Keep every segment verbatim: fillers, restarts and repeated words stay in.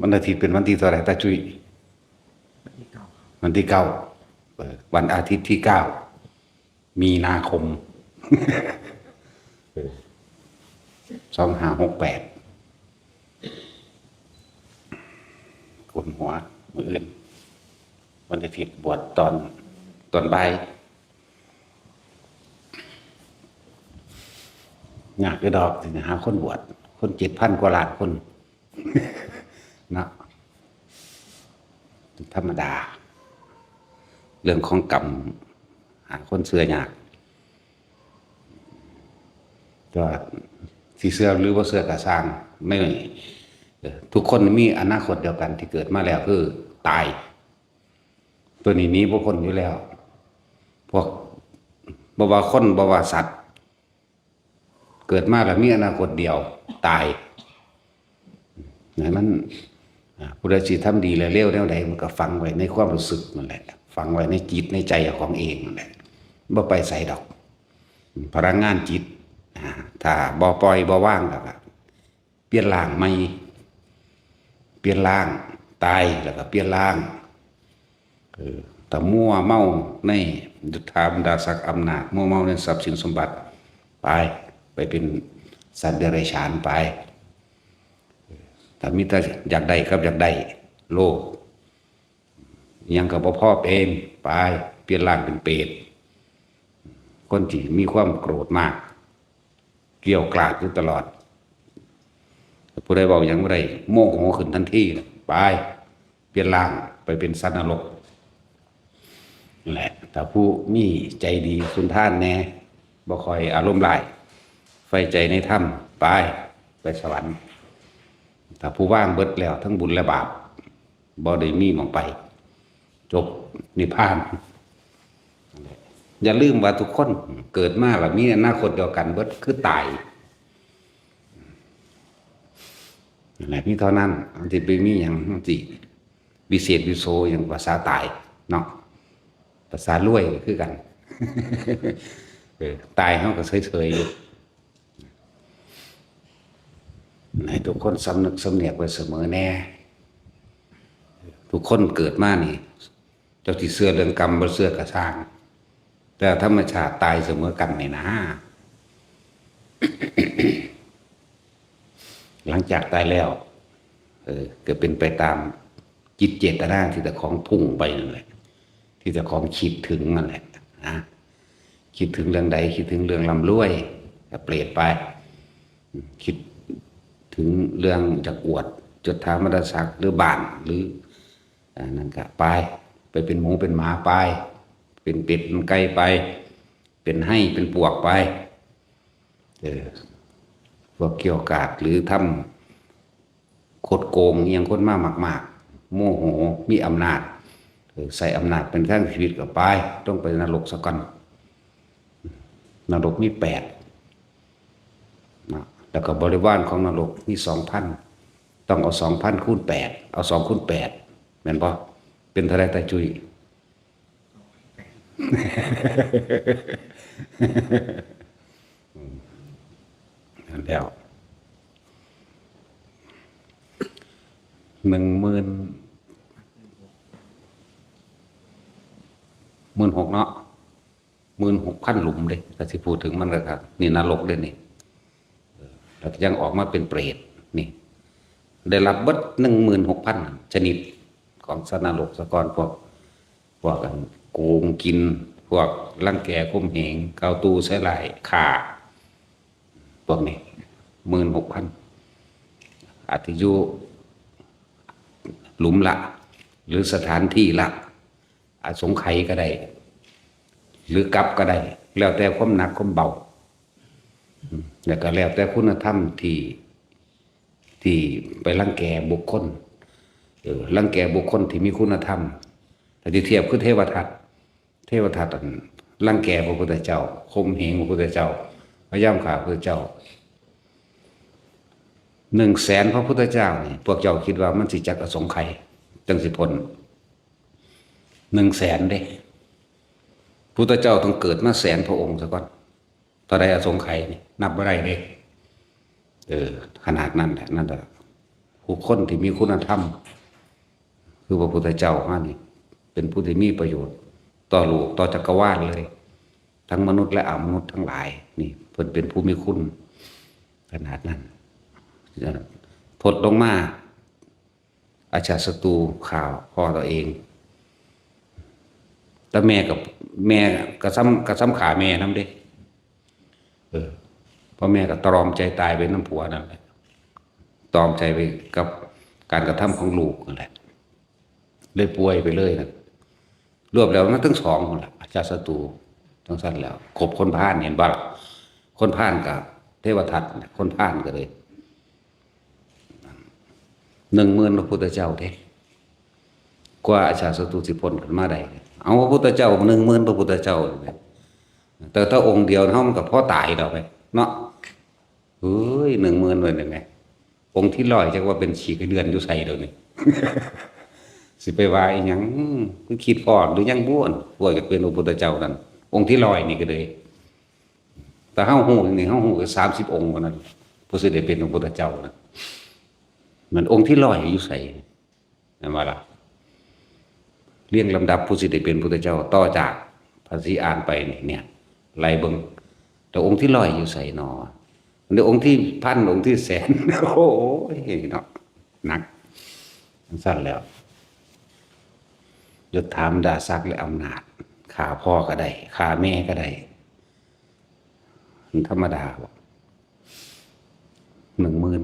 วันอาทิตย์เป็นวันที่เท่าไหร่ตาจุ้ย วันที่เก้า เออ วันอาทิตย์ที่เก้า มีนาคม สองห้าหกแปด โกนหัว มื้ออื่น วันอาทิตย์บวชตอน ตอนบ่าย ยากอยู่ดอก สิหาคนบวช คนเจ็ดพันกว่าล้านคน เนาะ ธรรมดา เรื่องของกรรม หาคนเชื่อยาก ก็สิเชื่อหรือบ่เชื่อก็ซ่าง ไม่ เอ่อ ทุกคนมีอนาคตเดียวกันที่เกิดมาแล้วคือตาย ตัวนี้หนีบ่พ้นอยู่แล้ว พวก บ่ว่าคน บ่ว่าสัตว์ เกิดมาแล้วมีอนาคตเดียว ตาย นั่นมัน อ่า ผู้ใดสิทำดีและเลวแนวใด มันก็ฝังไว้ในความรู้สึกนั่นแหละ ฝังไว้ในจิตในใจของเองนั่นแหละ บ่ไปไสดอก พลังงานจิต อ่า ถ้าบ่ปล่อยบ่วางก็ เปลี่ยนร่างใหม่ เปลี่ยนร่าง ตายแล้วก็เปลี่ยนร่าง เออ ถ้ามัวเมาในยศถาบรรดาศักดิ์อำนาจ มัวเมาในทรัพย์สินสมบัติ ไป ไปเป็นสัตว์เดรัจฉานไป ถ้ามีแต่อยากได้กับอยากได้ โลภ อิหยังก็บ่พอเป็น ไป เปลี่ยนร่างเป็นเปรต คนที่มีความโกรธมาก เกรี้ยวกราดอยู่ตลอด ผู้ใดเว้าหยังบ่ได้ โมโหขึ้นทันที ไป เปลี่ยนร่าง ไปเป็นสัตว์นรก นั่นแหละ ถ้าผู้มีใจดีสุนทานแน่ บ่ค่อยอารมณ์ร้าย ใฝ่ใจในธรรม ไป ไปสวรรค์ ถ้าผู้วางเบิดแล้วทั้งบุญและบาป บ่ได้มีหม่องไป จบนิพพาน อย่าลืมว่าทุกคนเกิดมาแล้วมีอนาคตเดียวกันเบิด คือตาย นั่นแหละ มีเท่านั้น มันสิไปมีหยัง มันสิวิเศษวิโสหยัง ภาษาตายเนาะ ภาษารวยก็คือกัน เออ ตายเฮาก็เฉยๆอยู่ ให้ทุกคนสำนึกสำเนียกไว้เสมอแน่ ทุกคนเกิดมานี่ เจ้าสิเชื่อเรื่องกรรมบ่เชื่อก็ซ่าง แต่ธรรมชาติตายเสมอกันนี่นะ หลังจากตายแล้ว เออ ก็เป็นไปตามจิตเจตนาที่เจ้าของพุ่งไปนั่นแหละ ที่เจ้าของคิดถึงนั่นแหละนะ คิดถึงเรื่องใด คิดถึงเรื่องร่ำรวย ก็เปรตไป คิดถึงเรื่องจะอวดยศถาบรรดาศักดิ์หรือบ้านหรือ อ่า นั่นก็ไป ไปเป็นหมูเป็นหมาไป เป็นเป็ดเป็นไก่ไป เป็นไฮ่เป็นปวกไป เออ พวกเกลี้ยวกราดหรือทำคดโกงอิหยังคนมามากๆ โมโห มีอำนาจ เออ ใช้อำนาจเป็นทางชีวิตก็ไป ต้องไปนรกซะก่อน นรกมีแปดนะ แล้วก็บริวารของนรกมีสองพัน ต้องเอาสองพันคูณแปด เอาสองคูณแปด แม่นบ่ เป็นเท่าไรตาจุ้ย นั่นแล้ว หนึ่งหมื่น หมื่นหกเนาะ หมื่นหกพันหลุมเด้ ถ้าสิพูดถึงมันก็ครับ นี่นรกเด้นี่ เออ แล้วก็ยังออกมาเป็นเปรต นี่ ได้รับเบิดหนึ่งหมื่นหกพันชนิดของสัตว์นรกซะก่อน พวก พวกอันโกงกิน พวกรังแกข่มเหง กาวตู้ใส่ร้าย ฆ่า พวกนี้ หมื่นหกพัน อาจจะอยู่หลุมละ หรือสถานที่ละ อสงไขยก็ได้ หรือกลับก็ได้ แล้วแต่ความหนักความเบา อืม แล้วก็แล้วแต่คุณธรรมที่ ที่ไปรังแกบุคคล เออ รังแกบุคคลที่มีคุณธรรม ถ้าสิเทียบคือเทวทัต เทวทัตอันรังแกพระพุทธเจ้า ข่มเหงพระพุทธเจ้า พยายามฆ่าพระพุทธเจ้า หนึ่งแสนพระพุทธเจ้านี่ พวกเจ้าคิดว่ามันสิจักอสงไขย จังสิพ้น หนึ่งแสนเด้ พุทธเจ้าต้องเกิดมาแสนพระองค์ซะก่อน เท่าใดอสงไขยนี่ นับบ่ได้เด้ เออ ขนาดนั้นแหละ นั่นแหละ บุคคลที่มีคุณธรรม คือพระพุทธเจ้าเฮานี่ เป็นผู้ที่มีประโยชน์ต่อโลก ต่อจักรวาลเลย ทั้งมนุษย์และอมนุษย์ทั้งหลาย นี่เพิ่นเป็นผู้มีคุณขนาดนั้น ทดลงมา อาชาติศัตรูฆ่าพ่อตัวเอง แต่แม่กับ แม่ก็ซ้ำ ก็ซ้ำฆ่าแม่นำเด้ เออ เพราะแม่ก็ตรอมใจตายไปนำผัวนั่นแหละ ตรอมใจไปกับการกระทำของลูกนั่นแหละ เลยป่วยไปเลยนะ รวมแล้วมันทั้งสองคนละ อาชาติศัตรู จั่งซั่นแล้ว คบคนพาลเห็นบ่ล่ะ คนพาลกับเทวทัตเนี่ย คนพาลก็เลย หนึ่งหมื่นพระพุทธเจ้าเด้ กว่าอาชาติศัตรูสิพ้นขึ้นมาได้ เอาพระพุทธเจ้าหนึ่งหมื่นพระพุทธเจ้าเนี่ย แต่ถ้าองค์เดียวเฮามันก็พอตายแล้วไปเนาะ เฮ้ย หนึ่งหมื่นเลยเนี่ยแหม องค์ที่ร้อยจักว่าเป็นขี้กระเดือนอยู่ไสเดี๋ยวนี้ สิไปว่าอีหยัง อืม คือคิดพอหรือยังบ่ อันพวกอยากเป็นพระพุทธเจ้านั่น องค์ที่ร้อยนี่ก็เลย แต่เฮาฮู้นี่ เฮาฮู้ก็สามสิบองค์เท่านั้น ผู้สิได้เป็นพระพุทธเจ้านะ มันองค์ที่ร้อยอยู่ไส แม่นบ่ล่ะ เรียงลำดับผู้สิได้เป็นพุทธเจ้าต่อจากพระศรีอานไปนี่ เนี่ย ไล่เบิ่ง แต่องค์ที่ร้อยอยู่ไสน้อ เดี๋ยวองค์ที่พัน องค์ที่แสน โอ้ย เนาะ หนัก จั่งซั่นแล้ว ยศถาบรรดาศักดิ์และอำนาจ ฆ่าพ่อก็ได้ ฆ่าแม่ก็ได้ มันธรรมดาบ่ หนึ่งหมื่น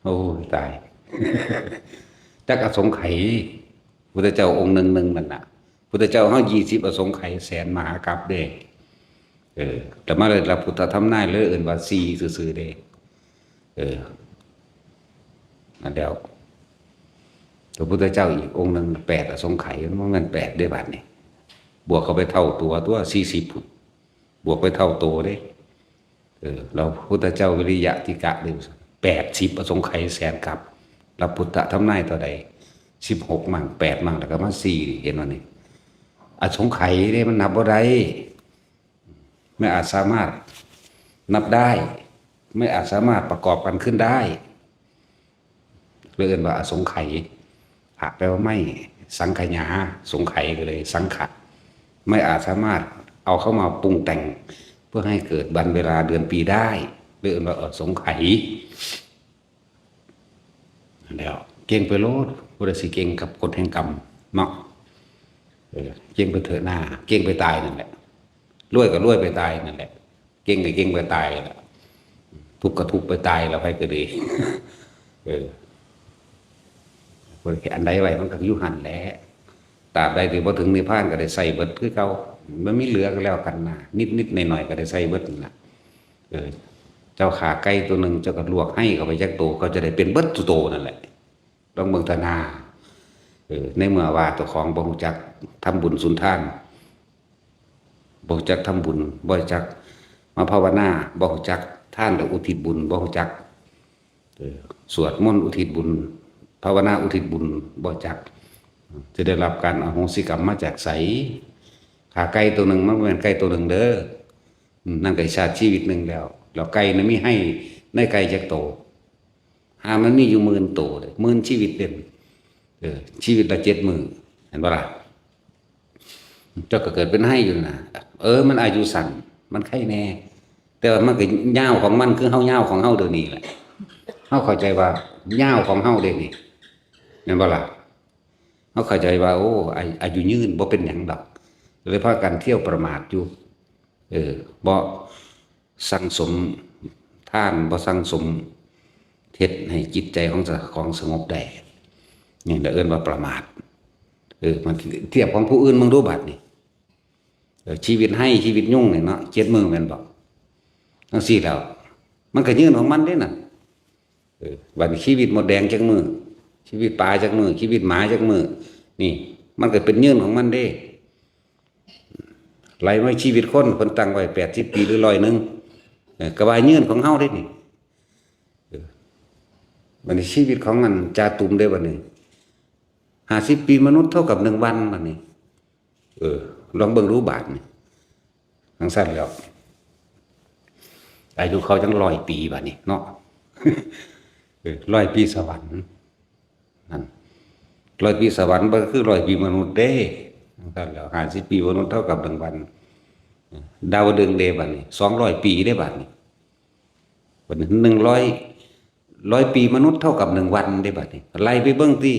โอ้ย ตาย จักอสงไขย พุทธเจ้าองค์หนึ่งหนึ่งนั่นน่ะ พุทธเจ้าเฮายี่สิบอสงไขยแสนมหากัปเด้ เออ แต่มาได้รับพุทธธรรมนายเลยเอิ้นว่าสี่ซื่อๆเด้ เออ นั่นแล้ว พระพุทธเจ้าอีกองค์หนึ่งแปดอสงไขย มันบ่แม่นแปดเด้บัดนี้ บวกเข้าไปเท่าตัว ตัว สี่สิบพุ้น บวกไปเท่าตัวเด้ เออ แล้วพุทธเจ้าวิริยะทิกะเด้ แปดสิบอสงไขยแสนกัป แล้วพุทธธรรมนายเท่าใด สิบหก มั่ง แปด มั่ง แล้วก็มาสี่ เห็นบ่นี่ อสงไขยเด้ มันนับบ่ได้ ไม่อาจสามารถนับได้ ไม่อาจสามารถประกอบกันขึ้นได้ เลยเอิ้นว่าอสงไขย อะแปลว่าไม่ สังขยา สงไขยก็เลยสังขะ ไม่อาจสามารถเอาเข้ามาปรุงแต่ง เพื่อให้เกิดวันเวลาเดือนปีได้ เลยเอิ้นว่าอสงไขย แล้วเก่งไปโลด ผู้ใดสิเก่งกับกฎแห่งกรรมเนาะ เออ เก่งไปเถอะหน้า เก่งไปตายนั่นแหละ รวยก็รวยไปตายนั่นแหละ เก่งก็เก่งไปตายแหละ ทุกข์ก็ทุกข์ไปตายแล้ว ไผก็ดี เออ อันใดไว้มันก็อยู่หั่นแหละ ตราบใดที่บ่ถึงนิพพานก็ได้ใช้เบิดคือเก่า มันมีเหลือก็แล้วกันนะ นิดๆหน่อยๆก็ได้ใช้เบิดนั่นล่ะ เออ เจ้าฆ่าไก่ตัวหนึ่ง เจ้าก็ลวกไฮ่เข้าไปจักโต ก็จะได้เป็นเบิดทุกโตนั่นแหละ ลองเบิ่งเถาะนา เออ ในเมื่อว่าเจ้าของบ่ฮู้จักทำบุญสุนทาน บ่ฮู้จักทำบุญ บ่ฮู้จักมาภาวนา บ่ฮู้จักทานและอุทิศบุญ บ่ฮู้จัก เออ สวดมนต์อุทิศบุญ ภาวนาอุทิศบุญ บ่จัก จะได้รับการอโหสิกรรมมาจากไส ฆ่าไก่ตัวหนึ่ง มันบ่แม่นไก่ตัวหนึ่งเด้อ อืม นั่นก็ชาติชีวิตหนึ่งแล้ว แล้วไก่น่ะมีไฮ่ในไก่จักโต หามันมีอยู่หมื่นโตเด้ หมื่นชีวิตเด้ เออ ชีวิตละเจ็ดมื้อ เห็นบ่ล่ะ เจ้าก็เกิดเป็นไฮ่อยู่นะ เออ มันอายุสั้น มันไข้แน่ แต่ว่ามันก็ยาวของมัน คือเฮายาวของเฮาเดี๋ยวนี้แหละ เฮาเข้าใจว่ายาวของเฮาเดี๋ยวนี้ แม่นบ่ล่ะ เฮาเข้าใจว่า โอ้ อา- อายุยืนบ่เป็นหยังดอก เลยพากันเที่ยวประมาทอยู่ เออ บ่สั่งสมทาน บ่สั่งสมเฮ็ดให้จิตใจของเจ้าของสงบได้ นี่แหละเอิ้นว่าประมาท เออ มันเทียบของผู้อื่นมึงดูบัดนี่ เออ ชีวิตไฮ่ชีวิตยุงนี่เนาะ เจ็ดมื้อแม่นบ่ จั่งซี้แล้ว มันก็ยืนของมันเด้นั่น เออ บัดนี้ชีวิตมดแดงจักมื้อ ชีวิตปลาจักมื้อ ชีวิตหมาจักมื้อ นี่ มันก็เป็นยืนของมันเด้ ไล่มาชีวิตคน เพิ่นตั้งไว้แปดสิบปีหรือร้อยหนึ่ง เออ ก็ว่ายืนของเฮาเด้นี่ เออ บัดนี้ชีวิตของอันจ่าตุ่มเด้บัดนี้ ห้าสิบปีมนุษย์เท่ากับหนึ่งวันบัดนี้ เออ ลองเบิ่งดูบาดนี่ จั่งซั่นแล้ว อายุเขาจั่งร้อยปีบัดนี้เนาะ เออ ร้อยปีสวรรค์ นั่น ร้อยปีสวรรค์บ่คือร้อยปีมนุษย์เด้ นั่นแหละ ห้าสิบปีมนุษย์เท่ากับหนึ่งวัน ดาวดึงส์เด้บัดนี้ สองร้อยปีเด้บัดนี้ บัดนี้ หนึ่งร้อย ร้อยปีมนุษย์เท่ากับหนึ่งวันเด้บัดนี้ ไล่ไปเบิ่งติ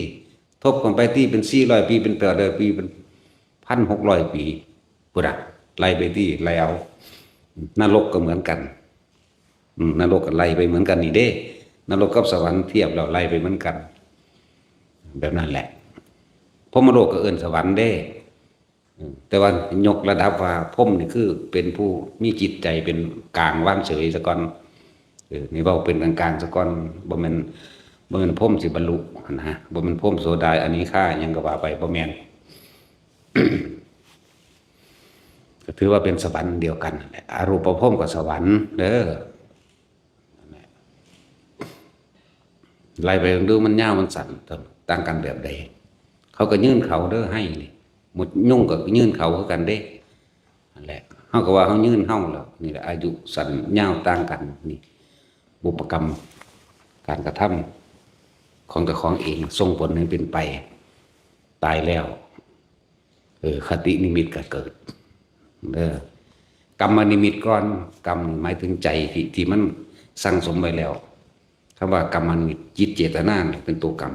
ทบกันไปติ เป็นสี่ร้อยปี เป็นแปดร้อยปี เป็นพันหกร้อยปี พุ้นน่ะ ไล่ไปติ ไล่เอา นรกก็เหมือนกัน อืม นรกก็ไล่ไปเหมือนกันนี่เด้ นรกกับสวรรค์เทียบแล้วไล่ไปเหมือนกัน แบบนั้นแหละ พรหมโลกก็เอิ้นสวรรค์เด้ อืม แต่ว่ายกระดับว่าพรหมนี่คือเป็นผู้มีจิตใจเป็นกลางวางเฉยซะก่อน เออ นี่เว้าเป็นกลางๆซะก่อน บ่แม่น บ่แม่นพรหมสิบรรลุหั้นนะ บ่แม่นพรหมโสดา อนาคา หยังก็ว่าไป บ่แม่น ก็ถือว่าเป็นสวรรค์เดียวกันนั่นแหละ อรูปพรหมกับสวรรค์เด้อ ไล่ไปดูมันยาวมันสั้น ต่างกันแบบใด เขาก็ยื่นเขาเด้อ ไฮ่นี่ มดยุงก็ยื่นเขาคือกันเด้ นั่นแหละ เฮาก็ว่าเฮายื่นเฮาแล้ว นี่แหละ อายุสั้นยาวต่างกัน นี่ บุพกรรม การกระทำของเจ้าของเอง ส่งผลให้เป็นไป ตายแล้ว เออ คตินิมิตก็เกิด เด้อ กรรมนิมิตก่อน กรรมนี่หมายถึงใจที่ ที่มันสั่งสมไว้แล้ว คำว่ากรรมนิมิต จิตเจตนาเนี่ยเป็นตัวกรรม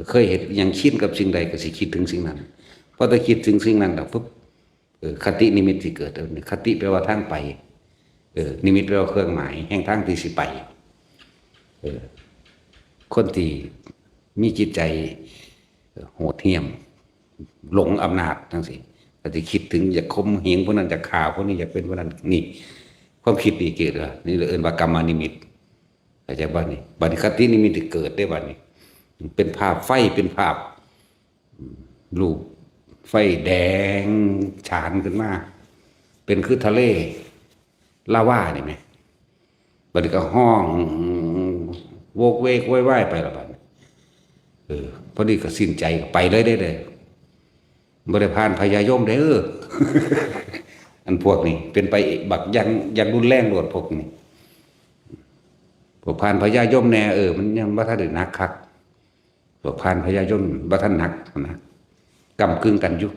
เคยเฮ็ดหยัง ชินกับสิ่งใดก็สิคิดถึงสิ่งนั้น พอแต่คิดถึงสิ่งนั้นแล้วปุ๊บ เออ คตินิมิตสิเกิด เออ คติแปลว่าทางไป เออ นิมิตแปลว่าเครื่องหมายแห่งทางที่สิไป เออ คนที่มีจิตใจ เออ โหดเหี้ยม หลงอำนาจจั่งซี้ ก็สิคิดถึงอยากข่มเหงผู้นั้น อยากฆ่าผู้นี้ อยากเป็นผู้นั้น นี่ ความคิดนี่เกิดแล้ว นี่เอิ้นว่ากรรมนิมิต เข้าใจบ่นี่ บัดนี้คตินิมิตที่เกิดได้บัดนี้ เป็นภาพไฟ เป็นภาพ รูปไฟแดงฉานขึ้นมา เป็นคือทะเลลาวานี่แหม บัดนี้ก็ฮ้องโวกเวกโวยวายไปละบัดนี้ เออ พอดีก็สิ้นใจก็ไปเลยเด้ เด้ บ่ได้ผ่านพญายมเด้อ อันพวกนี้เป็นไปบักอย่าง อย่างรุนแรงโลดพวกนี้ พวกผ่านพญายมแน่ เออ มันยังบ่ทันได้หนักคัก พวกผ่านพญายมบ่ทันหนักนะ ก้ำกึ่งกันอยู่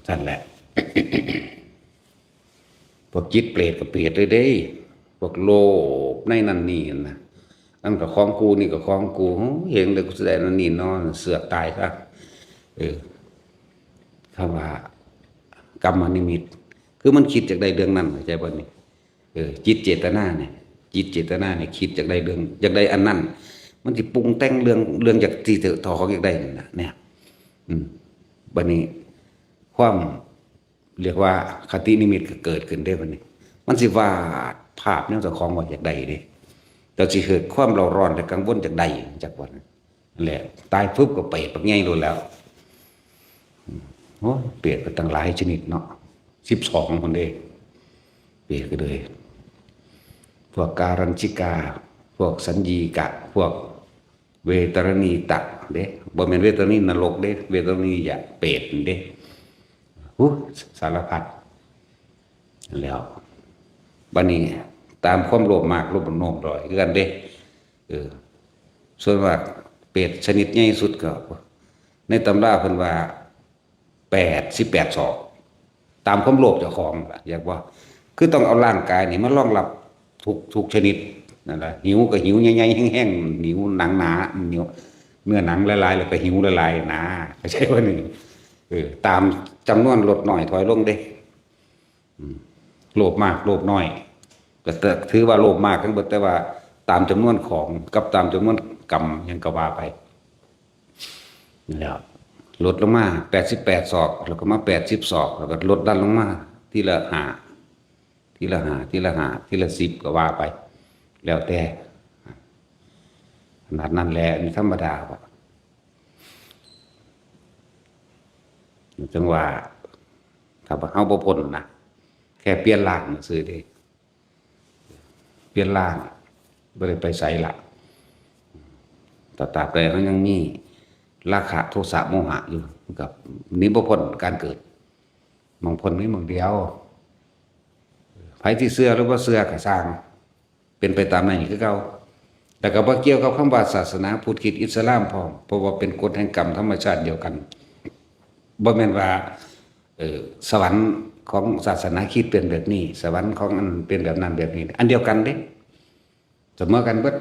นั่นแหละ พวกจิตเปรตก็เปรตเลยเด้ พวกโลภในนั่นนี่นะ นั่นก็ของกู นี่ก็ของกู โอ้ย เห็นเลยกูสิได้นั่นนี่เนาะ เสือกตายซะ เออ คำว่ากรรมนิมิต คือมันคิดอยากได้เรื่องนั้น เข้าใจบ่นี่ เออ จิตเจตนาเนี่ย จิตเจตนาเนี่ย คิดอยากได้เรื่อง อยากได้อันนั้น มันสิปรุงแต่งเรื่อง เรื่องอยากที่เจ้าของอยากได้นั่นน่ะ เนี่ย อืม บัดนี้ ความ เรียกว่าคตินิมิตก็เกิดขึ้นได้บัดนี้ มันสิวาดภาพแนวเจ้าของว่าอยากได้เด้ แต่สิเกิดความเร่าร้อนและกังวลอยากได้ จักว่านั่นแหละ ตายปุ๊บก็เปรตบักใหญ่โลดแล้ว อืม โอ้ย เปรตก็ตั้งหลายชนิดเนาะ สิบสองพุ้นเด้ เปรตก็เลย พวกการัญญิกา พวกสัญญิกะ พวกเวตรณีตะเด้ บ่แม่นเวตรณีนรกเด้ เวตรณียะเปรตเด้ หู สารพัด แล้ว บัดนี้ตามความโลภมาก โลภโน้มร้อยคือกันเด้ เออ ส่วนมากเปรตชนิดใหญ่สุดก็ ในตำราเพิ่นว่า แปดสิบแปดศอก ตามความโลภเจ้าของล่ะ อยากว่า คือต้องเอาร่างกายนี่มารองรับทุก ทุกชนิดนั่นล่ะ หิวก็หิวใหญ่ๆแห้งๆ หิวหนังหนา หิวเนื้อหนังหลายๆ แล้วก็หิวหลายๆ นะ เข้าใจบ่นี่ เออ ตามจำนวนลดน้อยถอยลงเด้ อืม โลภมาก โลภน้อย ก็ถือว่าโลภมากทั้งหมด แต่ว่าตามจำนวนของกับตามจำนวนกรรมหยังก็ว่าไป แล้วลดลงมาแปดสิบแปดศอก แล้วก็มาแปดสิบศอก แล้วก็ลดดันลงมาทีละห้า ทีละห้า ทีละห้า ทีละสิบ ก็ว่าไป แล้วแต่ ขนาดนั้นแหละ นี่ธรรมดาบ่ จั่งว่า ถ้าเฮาบ่พ้นนะ แค่เปลี่ยนร่างซื่อเด้ เปลี่ยนร่าง บ่ได้ไปไสละ แต่ตราบใดเฮายังมีราคะ โทสะ โมหะอยู่ มันก็หนีบ่พ้นการเกิด หม่องพ้นมีหม่องเดียว ไผสิเชื่อหรือบ่เชื่อก็ซ่าง เป็นไปตามนั้นคือเก่า แต่ก็บ่เกี่ยวกับคำว่าศาสนาพุทธคริสต์อิสลามพร้อม เพราะว่าเป็นกฎแห่งกรรมธรรมชาติเดียวกัน บ่แม่นว่า เอ่อ สวรรค์ของศาสนาคริสต์เป็นแบบนี้ สวรรค์ของอันเป็นแบบนั้นแบบนี้ อันเดียวกันเด้ เสมอกันเบิด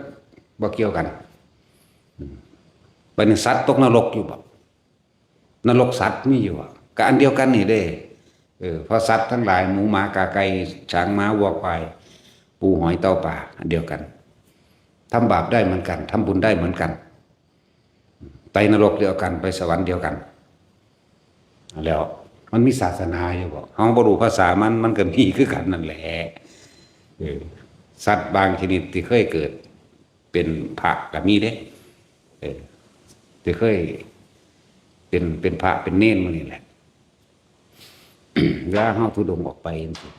บ่เกี่ยวกัน อืม บัดนี้สัตว์ตกนรกอยู่บ่ นรกสัตว์มีอยู่บ่ ก็อันเดียวกันนี่เด้ เออ เพราะสัตว์ทั้งหลาย หมูหมากาไก่ ช้างม้าวัวควาย ปูหอยเต่าปลา อันเดียวกัน ทำบาปได้เหมือนกัน ทำบุญได้เหมือนกัน ไปนรกเดียวกัน ไปสวรรค์เดียวกัน แล้วมันมีศาสนาอยู่บ่ เฮาบ่รู้ภาษามัน มันก็มีคือกันนั่นแหละ เออ สัตว์บางชนิดที่เคยเกิดเป็นพระก็มีเด้ เออ ที่เคยเป็น เป็นพระเป็นเณรหมู่นี่แหละ เวลาเฮาธุดงค์ออกไปจังซี้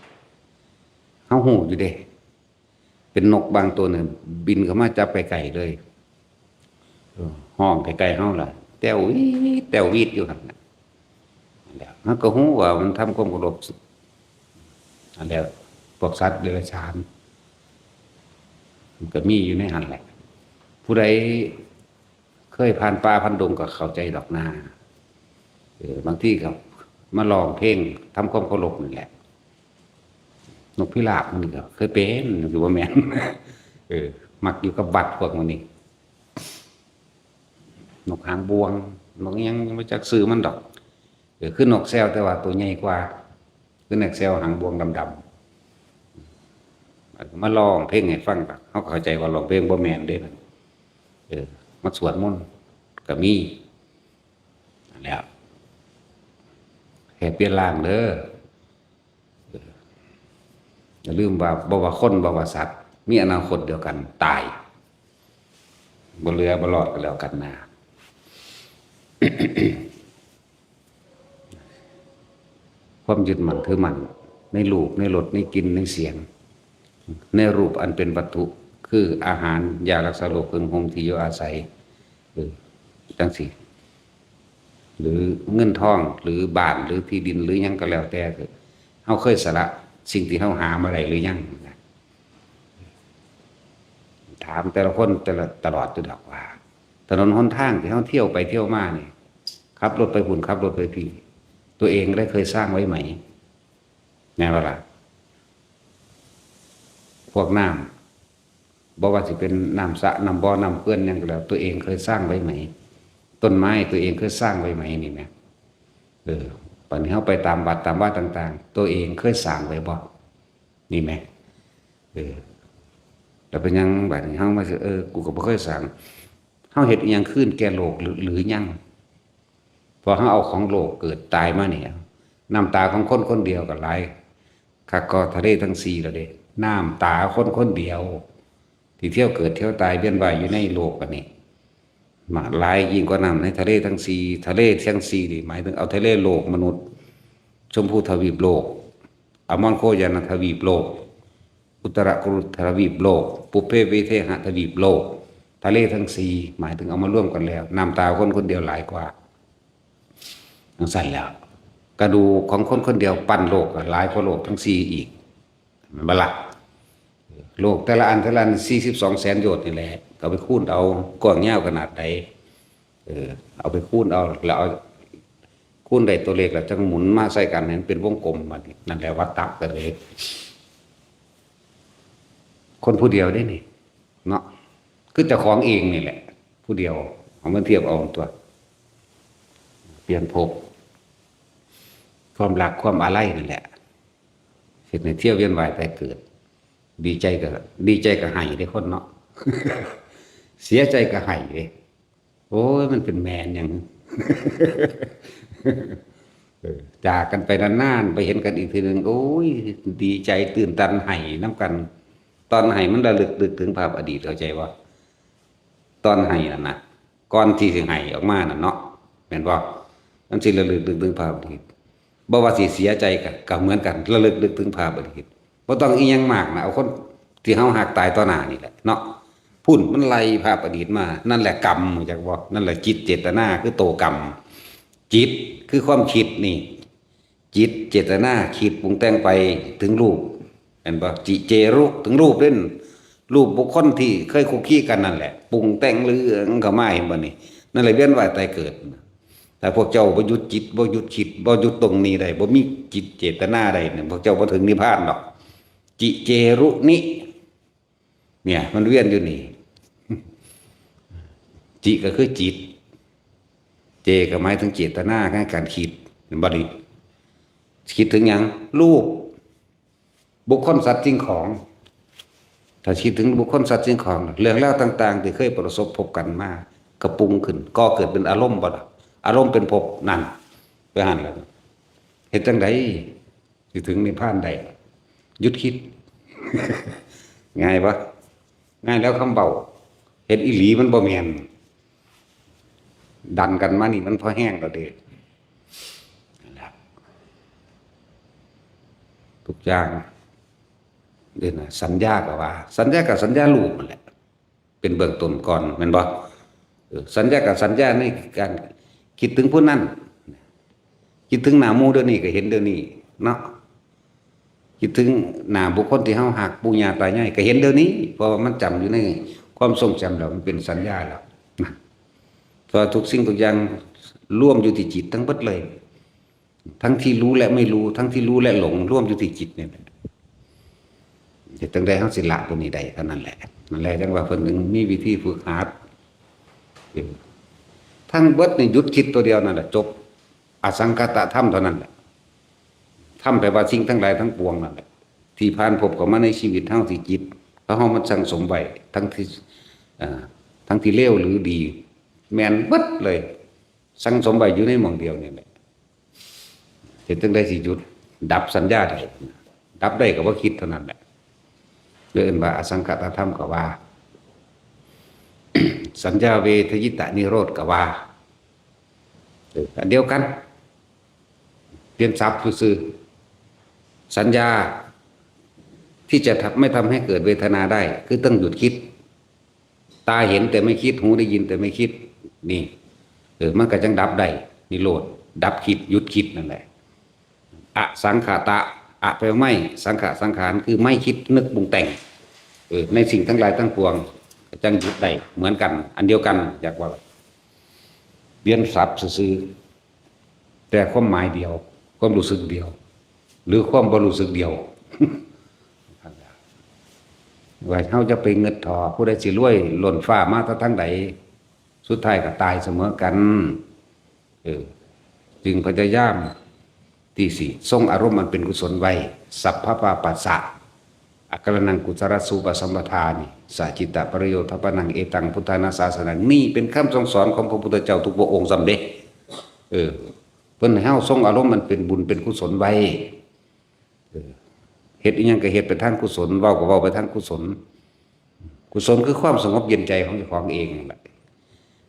เฮาฮู้อยู่เด้ เป็นนกบางตัวเนี่ย บินเข้ามาจับไกลๆเลย เออ ฮ้องไกลๆเฮาล่ะ แต้ววีด แต้ววีดอยู่หั่นน่ะ แล้วเฮาก็ฮู้ว่ามันทำความเคารพ อันแล้ว พวกสัตว์เดรัจฉาน มันก็มีอยู่ในหั่นแหละ ผู้ใดเคยผ่านป่าผ่านดงก็เข้าใจดอกนา เออ บางทีก็มาร้องเพลงทำความเคารพนี่แหละ นกพิราบมันก็เคยเป็น อยู่บ่แม่น เออ มักอยู่กับวัดพวกหมู่นี้ นกหางบ่วง นกอิหยัง บ่จักชื่อมันดอก เออ คือนกแซวแต่ว่าตัวใหญ่กว่า คือนกแซวหางบ่วงดำๆ มาร้องเพลงให้ฟัง เฮาก็เข้าใจว่าร้องเพลงบ่แม่นเด้นั่น เออ มาสวดมนต์ก็มี นั่นแหละ แค่เปลี่ยนร่างเด้อ เออ อย่าลืมว่า บ่ว่าคน บ่ว่าสัตว์ มีอนาคตเดียวกัน ตาย บ่เหลือบ่รอดก็แล้วกันนะ ความยึดมั่นถือมั่นในรูป ในรส ในกลิ่น ในเสียง ในรูปอันเป็นวัตถุ คืออาหาร ยารักษาโรค เครื่องห่ม ที่อยู่อาศัย เออ จังซี้ หรือเงินทอง หรือบ้าน หรือที่ดิน หรือหยังก็แล้วแต่เถอะ เฮาเคยสละสิ่งที่เฮาหามาได้หรือยัง ถามแต่ละคนแต่ละ ตลอดอยู่ดอกว่า ถนนหนทางที่เฮาเที่ยวไปเที่ยวมานี่ ขับรถไปพุ้น ขับรถไปพี้ ตัวเองได้เคยสร้างไว้ไหม แม่นบ่ล่ะ พวกน้ำ บ่ว่าสิเป็นน้ำสระ น้ำบ่อ น้ำเขื่อนหยังก็แล้ว ตัวเองเคยสร้างไว้ไหม ต้นไม้ตัวเองเคยสร้างไว้ไหม นี่แหม เออ บัดนี้เฮาไปตามวัดตามวาต่างๆ ตัวเองเคยสร้างไว้บ่ นี่แหม เออ แล้วเป็นหยังบัดนี้เฮามาสิ เออ กูก็บ่เคยสร้าง เฮาเฮ็ดอิหยังคืนแก่โลกหรือ หรือยัง พอเฮาเอาของโลกเกิดตายมาเนี่ย น้ำตาของคนคนเดียวก็หลายคักกว่าทะเลทั้งสี่แล้วเด้ น้ำตาคนคนเดียว ที่เที่ยวเกิดเที่ยวตายเวียนว่ายอยู่ในโลกอันนี้ มาหลายยิ่งกว่าน้ำในทะเลทั้งสี่ ทะเลทั้งสี่นี่หมายถึงเอาทะเลโลกมนุษย์ ชมพูทวีปโลก อมรโคยานทวีปโลก อุตรกุรุทวีปโลก ปุพเพวิเทหทวีปโลก ทะเลทั้งสี่ หมายถึงเอามารวมกันแล้ว น้ำตาคนคนเดียวหลายกว่า จังซั่นแล้ว กระดูกของคนคนเดียวปั้นโลกหลายกว่าโลกทั้งสี่อีก แม่นบ่ล่ะ โลกแต่ละอัน แต่ละอัน สี่สิบสองแสนโยชน์นี่แหละ ก็ไปคูณเอา กว้างยาวขนาดใด เออ เอาไปคูณเอา แล้วเอา คูณได้ตัวเลขแล้วจั่งหมุนมาใส่กันให้มันเป็นวงกลม บัดนี้ นั่นแหละวัตตะก็เลย คนผู้เดียวเด้นี่ เนาะ คือเจ้าของเองนี่แหละ ผู้เดียว เอามาเทียบเอาตัว เปลี่ยนภพ ความรัก ความอาลัยนั่นแหละ เฮ็ดให้เที่ยวเวียนว่ายตายเกิด ดีใจก็ ดีใจก็ไห้เด้คนเนาะ เสียใจก็ไห้เด้ โอ้ย มันเป็นแม่นหยัง เออ จากกันไปนานๆ ไปเห็นกันอีกทีหนึ่ง โอ้ย ดีใจตื่นตันไห้นำกัน ตอนไห้มันระลึกนึกถึงภาพอดีต เข้าใจบ่ ตอนไห้นั่นนะ ก่อนที่สิไห้ออกมานั่นเนาะ แม่นบ่ มันสิระลึกนึกถึงภาพอดีต บ่ว่าสิเสียใจก็ ก็เหมือนกัน ระลึกนึกถึงภาพอดีต บ่ต้องอีหยังมากนะ เอาคนที่เฮาฮักตายต่อหน้านี่แหละเนาะ พุ้นมันไล่ภาพอดีตมา นั่นแหละกรรม รู้จักบ่ นั่นแหละจิตเจตนา คือโตกรรม จิตคือความคิดนี่ จิตเจตนาคิดปรุงแต่งไปถึงรูป เห็นบ่ จิเจรุ ถึงรูปเด้น รูปบุคคลที่เคยคุกคีกันนั่นแหละ ปรุงแต่งเรื่องเข้ามา เห็นบ่นี่ นั่นแหละเวียนว่ายตายเกิด ถ้าพวกเจ้าบ่หยุดจิต บ่หยุดคิด บ่หยุดตรงนี้ได้ บ่มีจิตเจตนาได้เนี่ย พวกเจ้าบ่ถึงนิพพานดอก จิเจรุนิ เนี่ย มันเวียนอยู่นี่ จิก็คือจิต เจก็หมายถึงเจตนาในการคิด เห็นบ่นี่ คิดถึงหยัง รูป บุคคลสัตว์สิ่งของ ถ้าคิดถึงบุคคลสัตว์สิ่งของ เรื่องราวต่างๆ ที่เคยประสบพบกันมา ก็ปรุงขึ้น ก่อเกิดเป็นอารมณ์บ่ล่ะ อารมณ์เป็นภพนั่น ไปหั่นแล้ว เฮ็ดจั่งใด สิถึงนิพพานได้ หยุดคิด ง่ายปะ ง่ายแล้วคำเบา เฮ็ดอีหลีมันบ่แม่น ดันกันมานี่มันพอแห้งแล้วเด้ นั่นแหละ ทุกอย่าง เด้นะ สัญญาก็ว่า สัญญากับสัญญารูปนั่นแหละ เป็นเบื้องต้นก่อน แม่นบ่ เออ สัญญากับสัญญาในการคิดถึงผู้นั้น คิดถึงหน้าหมู่เดี๋ยวนี้ก็เห็นเดี๋ยวนี้เนาะ คิดถึงหน้าบุคคลที่เฮาฮัก ปู่ย่าตายายก็เห็นเดี๋ยวนี้ เพราะว่ามันจำอยู่ในความทรงจำแล้ว มันเป็นสัญญาแล้วนะ เพราะว่าทุกสิ่งทุกอย่างรวมอยู่ที่จิตทั้งหมดเลย ทั้งที่รู้และไม่รู้ ทั้งที่รู้และหลง รวมอยู่ที่จิตเนี่ยแหละ เฮ็ดจั่งใดเฮาสิละตัวนี้ได้เท่านั้นแหละ นั่นแหละจั่งว่าเพิ่นถึงมีวิธีฝึกหัด ทั้งเบิดนี่หยุดคิดตัวเดียวนั่นแหละ จบ อสังขตธรรมเท่านั้นแหละ ธรรมแปลว่าสิ่งทั้งหลายทั้งปวงนั่นแหละ ที่ผ่านพบเข้ามาในชีวิตเฮาที่จิต แล้วเฮามันสั่งสมไว้ ทั้งที่ อ่า ทั้งที่เลวหรือดี แม่นเบิดเลย สั่งสมไว้อยู่ในหม่องเดียวนี่แหละ เฮ็ดจั่งใดสิหยุด ดับสัญญาได้ ดับได้ก็บ่คิดเท่านั้นแหละ เรียกว่าอสังขตธรรมก็ว่า สัญญาเวทยิตานิโรธก็ว่า เออ อันเดียวกัน เปลี่ยนศัพท์ซื่อๆ สัญญาที่จะทำ ไม่ทำให้เกิดเวทนาได้ คือต้องหยุดคิด ตาเห็นแต่ไม่คิด หูได้ยินแต่ไม่คิด นี่ เออ มันก็จั่งดับได้ นิโรธ ดับคิด หยุดคิดนั่นแหละ อสังขตะ อะแปลว่าไม่ สังขะ สังขาร คือไม่คิดนึกปรุงแต่ง เออ ในสิ่งทั้งหลายทั้งปวง ก็จั่งหยุดได้ เหมือนกัน อันเดียวกัน อยากว่า เปลี่ยนศัพท์ซื่อๆ แต่ความหมายเดียว ความรู้สึกเดียว หรือความบ่รู้สึกเดียว ว่าเฮาจะไปเงิดถอ ผู้ใดสิรวยล้นฟ้ามาแต่ทางใด สุดท้ายก็ตายเสมอกัน เออ จึงพยายามที่สิทรงอารมณ์อันเป็นกุศลไว้ สัพพะปาปัสสะ อาการนังกุศลสูปสัมปทานิ สัจจิตตปริโยธปนัง เอตังพุทธานาสาสนัง นี่เป็นคำสั่งสอนของพระพุทธเจ้าทุกพระองค์ซ้ำเด้ เออ เพิ่นให้เฮาทรงอารมณ์มันเป็นบุญเป็นกุศลไว้ เออ เฮ็ดอิหยังก็เฮ็ดไปทางกุศล เว้าก็เว้าไปทางกุศล กุศลคือความสงบเย็นใจของเจ้าของเองนั่นแหละ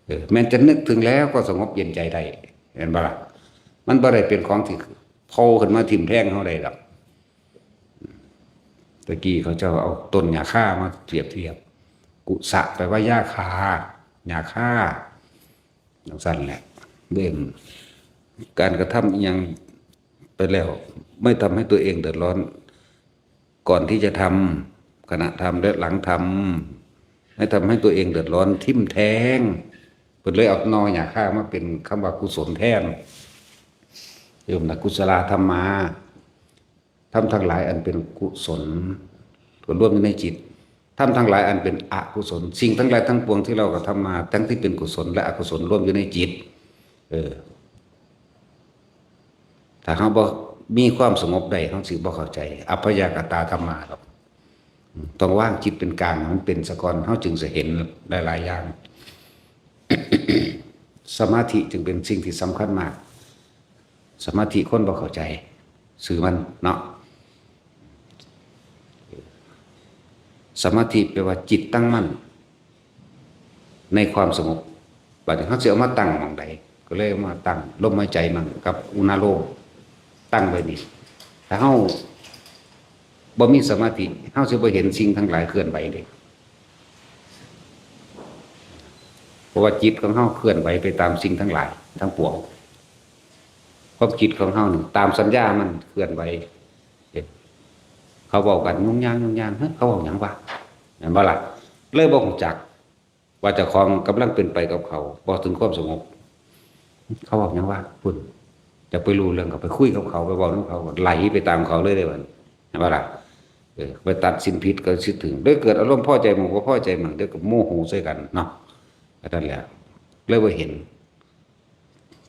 เออ แม้นจะนึกถึงแล้วก็สงบเย็นใจได้ เห็นบ่ล่ะ มันบ่ได้เป็นของที่โผล่ขึ้นมาทิ่มแทงเฮาได้ดอก ตะกี้เขาเจ้าเอาต้นหญ้าคามาเปรียบเทียบ กุสะแปลว่าหญ้าคา หญ้าคา จั่งซั่นแหละ เบิ่ง การกระทำอิหยังไปแล้ว ไม่ทำให้ตัวเองเดือดร้อน ก่อนที่จะทำ ขณะทำ และหลังทำ ไม่ทำให้ตัวเองเดือดร้อน ทิ่มแทง เพิ่นเลยเอาหน่อหญ้าคามาเป็นคำว่ากุศลแทน เริ่มนะ กุศลาธัมมา ธรรมทั้งหลายอันเป็นกุศล ก็รวมอยู่ในจิต ธรรมทั้งหลายอันเป็นอกุศล สิ่งทั้งหลายทั้งปวงที่เรากระทำมา ทั้งที่เป็นกุศลและอกุศลรวมอยู่ในจิต เออ ถ้าเฮาบ่มีความสงบได้ เฮาสิบ่เข้าใจ อัพพยากตาธัมมาดอก อืม ต้องวางจิตเป็นกลาง มันเป็นซะก่อน เฮาจึงสิเห็นหลายๆ อย่าง สมาธิจึงเป็นสิ่งที่สำคัญมาก สมาธิคนบ่เข้าใจ ซื่อมันเนาะ สมาธิแปลว่าจิตตั้งมั่น ในความสงบ บัดนี้เฮาสิเอามาตั้งหม่องใด ก็เลยเอามาตั้งลมหายใจมั่งกับอุณาโลม ตั้งไว้นี่ ถ้าเฮาบ่มีสมาธิ เฮาสิบ่เห็นสิ่งทั้งหลายเคลื่อนไหวเด้ เพราะว่าจิตของเฮาเคลื่อนไหวไปตามสิ่งทั้งหลายทั้งปวง ความคิดของเฮานี่ตามสัญญามันเคลื่อนไหว เอ๊ะ เขาเว้ากัน ยุงยาง ยุงยาง เฮ้ย เขาเว้าหยังวะ แม่นบ่ล่ะ? เลยบ่ฮู้จัก ว่าเจ้าของกำลังเป็นไปกับเขา บ่ถึงความสงบ เขาเว้าหยังวะ พุ้น จะไปรู้เรื่องก็ไปคุยกับเขา ไปเว้านำเขา ก็ไหลไปตามเขาเลยเด้บัดนี้ เห็นบ่ล่ะ? เออ ไปตัดสินผิดก็สิถึง เลยเกิดอารมณ์พอใจหมู่บ่พอใจหมู่ เดี๋ยวก็โมโหใส่กันเนาะ ก็นั่นแหละ เลยบ่เห็น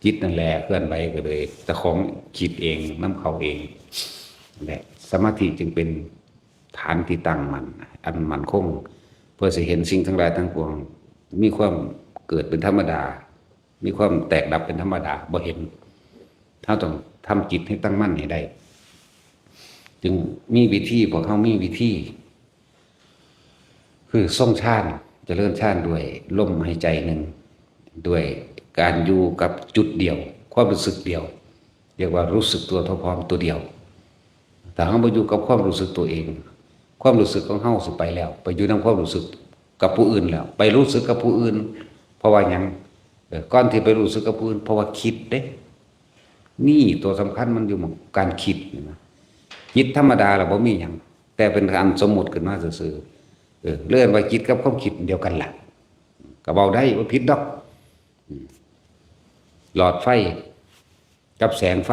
จิตนั่นแหละเคลื่อนไหว ก็เลยเจ้าของคิดเองนำเขาเอง นั่นแหละ สมาธิจึงเป็นฐานที่ตั้งมั่น อันมั่นคง เพื่อสิเห็นสิ่งทั้งหลายทั้งปวง มีความเกิดเป็นธรรมดา มีความแตกดับเป็นธรรมดา บ่เห็น เราต้องทำจิตให้ตั้งมั่นให้ได้ จึงมีวิธี พวกเรามีวิธี คือทรงฌาน เจริญฌานด้วยลมหายใจหนึ่ง ด้วยการอยู่กับจุดเดียว ความรู้สึกเดียว เรียกว่ารู้สึกตัวเท่าพร้อมตัวเดียว ถ้าเราบ่อยู่กับความรู้สึกตัวเอง ความรู้สึกของเราสิไปแล้ว ไปอยู่นำความรู้สึกกับผู้อื่นแล้ว ไปรู้สึกกับผู้อื่น เพราะว่าหยัง เอ่อ ก่อนที่ไปรู้สึกกับผู้อื่น เพราะว่าคิดเด้ นี่ตัวสำคัญมันอยู่หม่องการคิดนี่นะ จิตธรรมดาเราบ่มีหยัง แต่เป็นอันสมมุติขึ้นมาซื่อๆ เออ เรียกว่าจิตกับความคิดเดียวกันล่ะ ก็เว้าได้ บ่ผิดดอก อืม หลอดไฟกับแสงไฟ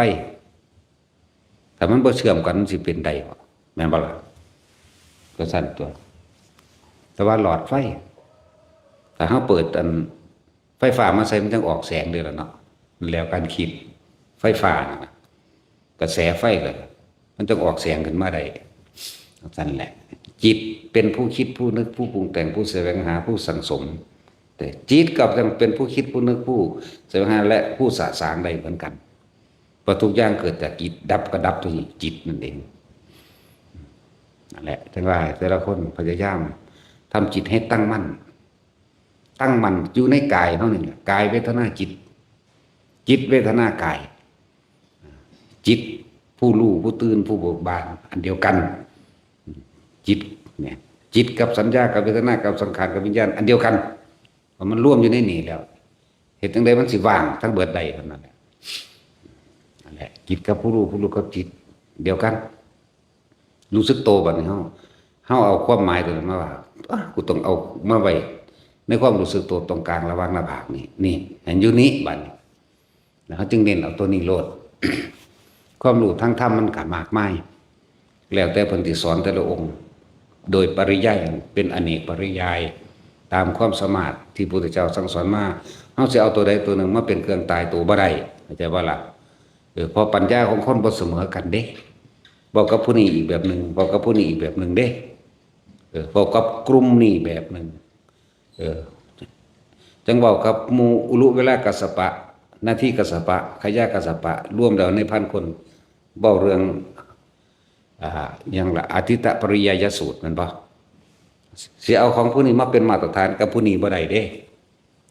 ถ้ามันบ่เชื่อมกัน มันสิเป็นได้บ่? แม่นบ่ล่ะ? ก็ซั่นตั๊ว แต่ว่าหลอดไฟ ถ้าเราเปิดอันไฟฟ้ามาใส่ มันจั่งออกแสงเด้ล่ะเนาะ แล้วการคิดไฟฟ้านั่นน่ะ กระแสไฟเลย มันจั่งออกแสงขึ้นมาได้ ซั่นแหละ จิตเป็นผู้คิด ผู้นึก ผู้ปรุงแต่ง ผู้แสวงหา ผู้สั่งสม แต่จิตกลับยังเป็นผู้คิด ผู้นึก ผู้แสวงหา และผู้สะสางได้เหมือนกัน เพราะทุกอย่างเกิดจากจิต ดับก็ดับที่จิตนั่นเอง นั่นแหละ จั่งว่าแต่ละคนพยายามทำจิตให้ตั้งมั่น ตั้งมั่นอยู่ในกายเท่านั้นแหละ กายเวทนาจิต จิตเวทนากาย จิตผู้รู้ ผู้ตื่น ผู้เบิกบาน อันเดียวกัน จิตเนี่ย จิตกับสัญญา กับเวทนา กับสังขาร กับวิญญาณ อันเดียวกัน เพราะมันรวมอยู่ในนี่แล้ว เฮ็ดจั่งใดมันสิว่างทั้งเบิดได้เท่านั้นแหละ นั่นแหละ จิตกับผู้รู้ ผู้รู้กับจิต เดียวกัน รู้สึกโตบัดนี้ เฮา เฮาเอาความหมายตัวนั้นมาว่า อ้า กูต้องเอามาไว้ในความรู้สึกโตตรงกลางระหว่างหน้าผากนี่ นี่ ให้อยู่นี่บัดนี้ แล้วเฮาจึงเน้นเอาตัวนี้โลด ความรู้ทางธรรมมันก็มากมาย แล้วแต่เพิ่นสิสอนแต่ละองค์ โดยปริยายเป็นอเนกปริยาย ตามความสามารถที่พุทธเจ้าสั่งสอนมา เฮาสิเอาตัวใดตัวหนึ่งมาเป็นเครื่องตายตัวบ่ได้ เข้าใจบ่ล่ะ? เออ เพราะปัญญาของคนบ่เสมอกันเด้ เว้ากับผู้นี้อีกแบบหนึ่ง เว้ากับผู้นี้อีกแบบหนึ่งเด้ เออ เว้ากับกลุ่มนี้แบบหนึ่ง เออ จั่งเว้ากับหมู่อุลุเวลากัสสปะ นาทีกัสสปะ ขยะกัสสปะ รวมแล้วในพันคน เว้าเรื่อง อ่า หยังล่ะ อาทิตตปริยายสูตรแม่นบ่? สิเอาของผู้นี้มาเป็นมาตรฐานกับผู้นี้บ่ได้เด้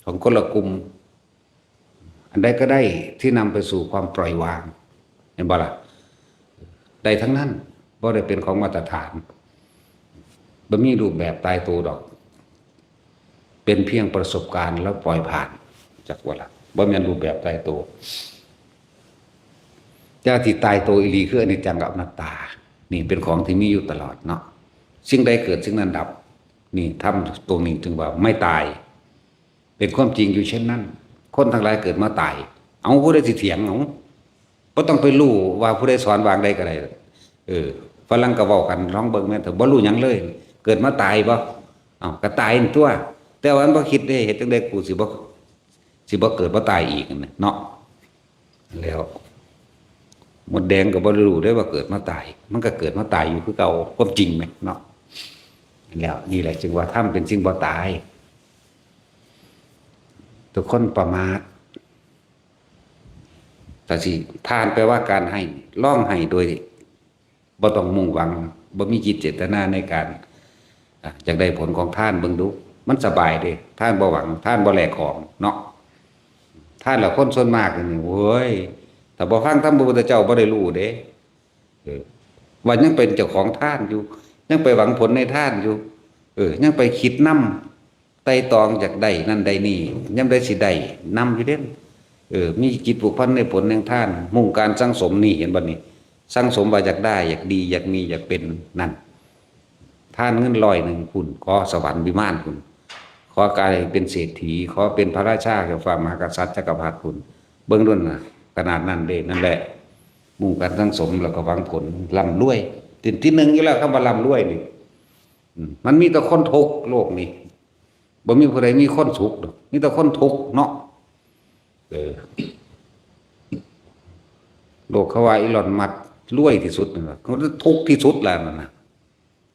ของคนละกลุ่ม อันใดก็ได้ที่นำไปสู่ความปล่อยวาง เห็นบ่ล่ะ? ได้ทั้งนั้น บ่ได้เป็นของมาตรฐาน บ่มีรูปแบบตายตัวดอก เป็นเพียงประสบการณ์แล้วปล่อยผ่าน จักว่าล่ะ บ่แม่นรูปแบบตายตัว แต่ที่ตายตัวอีหลีคืออนิจจังกับอนัตตา นี่เป็นของที่มีอยู่ตลอดเนาะ สิ่งใดเกิดสิ่งนั้นดับ นี่ธรรมตรงนี้จึงว่าไม่ตาย เป็นความจริงอยู่เช่นนั้น คนทั้งหลายเกิดมาตาย เอา ผู้ใดสิเถียง เอา บ่ต้องไปรู้ว่าผู้ใดสอนวางใดก็ได้ เออ ฝรั่งก็เว้ากัน ลองเบิ่งแม่นเถอะ บ่รู้หยังเลย เกิดมาตายบ่ เอ้า ก็ตายนั่นตั๊ว แต่ว่ามันบ่คิดเด้ เฮ็ดจั่งใดกูสิบ่ สิบ่เกิดบ่ตายอีกนั่นน่ะเนาะ แล้ว มดแดงก็บ่รู้ได้ว่าเกิดมาตาย มันก็เกิดมาตายอยู่คือเก่า ความจริงแหมเนาะ แล้วนี่แหละจึงว่าธรรมเป็นสิ่งบ่ตาย ทุกคนประมาท ถ้าสิ ทานแปลว่าการให้ ลองให้โดยบ่ต้องมุ่งหวัง บ่มีจิตเจตนาในการ อ่ะ อยากได้ผลของทานเบิ่งดู มันสบายเด้ ทานบ่หวัง ทานบ่แลกของเนาะ ทานแล้วคนส่วนมากนี่ โอ้ย ถ้าบ่ฟังธรรมพระพุทธเจ้าบ่ได้รู้เด้ เออ ว่ายังเป็นเจ้าของทานอยู่ ยังไปหวังผลในทานอยู่ เออ ยังไปคิดนำ ไตร่ตรองอยากได้นั่นได้นี่ ยามใดสิได้นำอยู่เด้ เออ มีจิตผูกพันในผลแห่งทาน มุ่งการสั่งสมนี่ เห็นบ่นี่ สั่งสมว่าอยากได้ อยากดี อยากมี อยากเป็น นั่น ทานเงินร้อยหนึ่งพุ้น ขอสวรรค์วิมานพุ้น ขอกลายเป็นเศรษฐี ขอเป็นพระราชา เจ้าฟ้ามหากษัตริย์จักรพรรดิพุ้น เบิ่งดูนะ ขนาดนั้นเด้ นั่นแหละ มุ่งการสั่งสมแล้วก็หวังผลร่ำรวย ที่ ที่หนึ่งอยู่แล้ว คำว่าร่ำรวยนี่ อืม มันมีแต่คนทุกข์โลกนี้ บ่มีผู้ใดมีคนสุขดอก มีแต่คนทุกข์เนาะ เออ โลกเขาว่าอีลอนมัสก์รวยที่สุดนั่นล่ะ เขาทุกข์ที่สุดแล้วนั่นน่ะ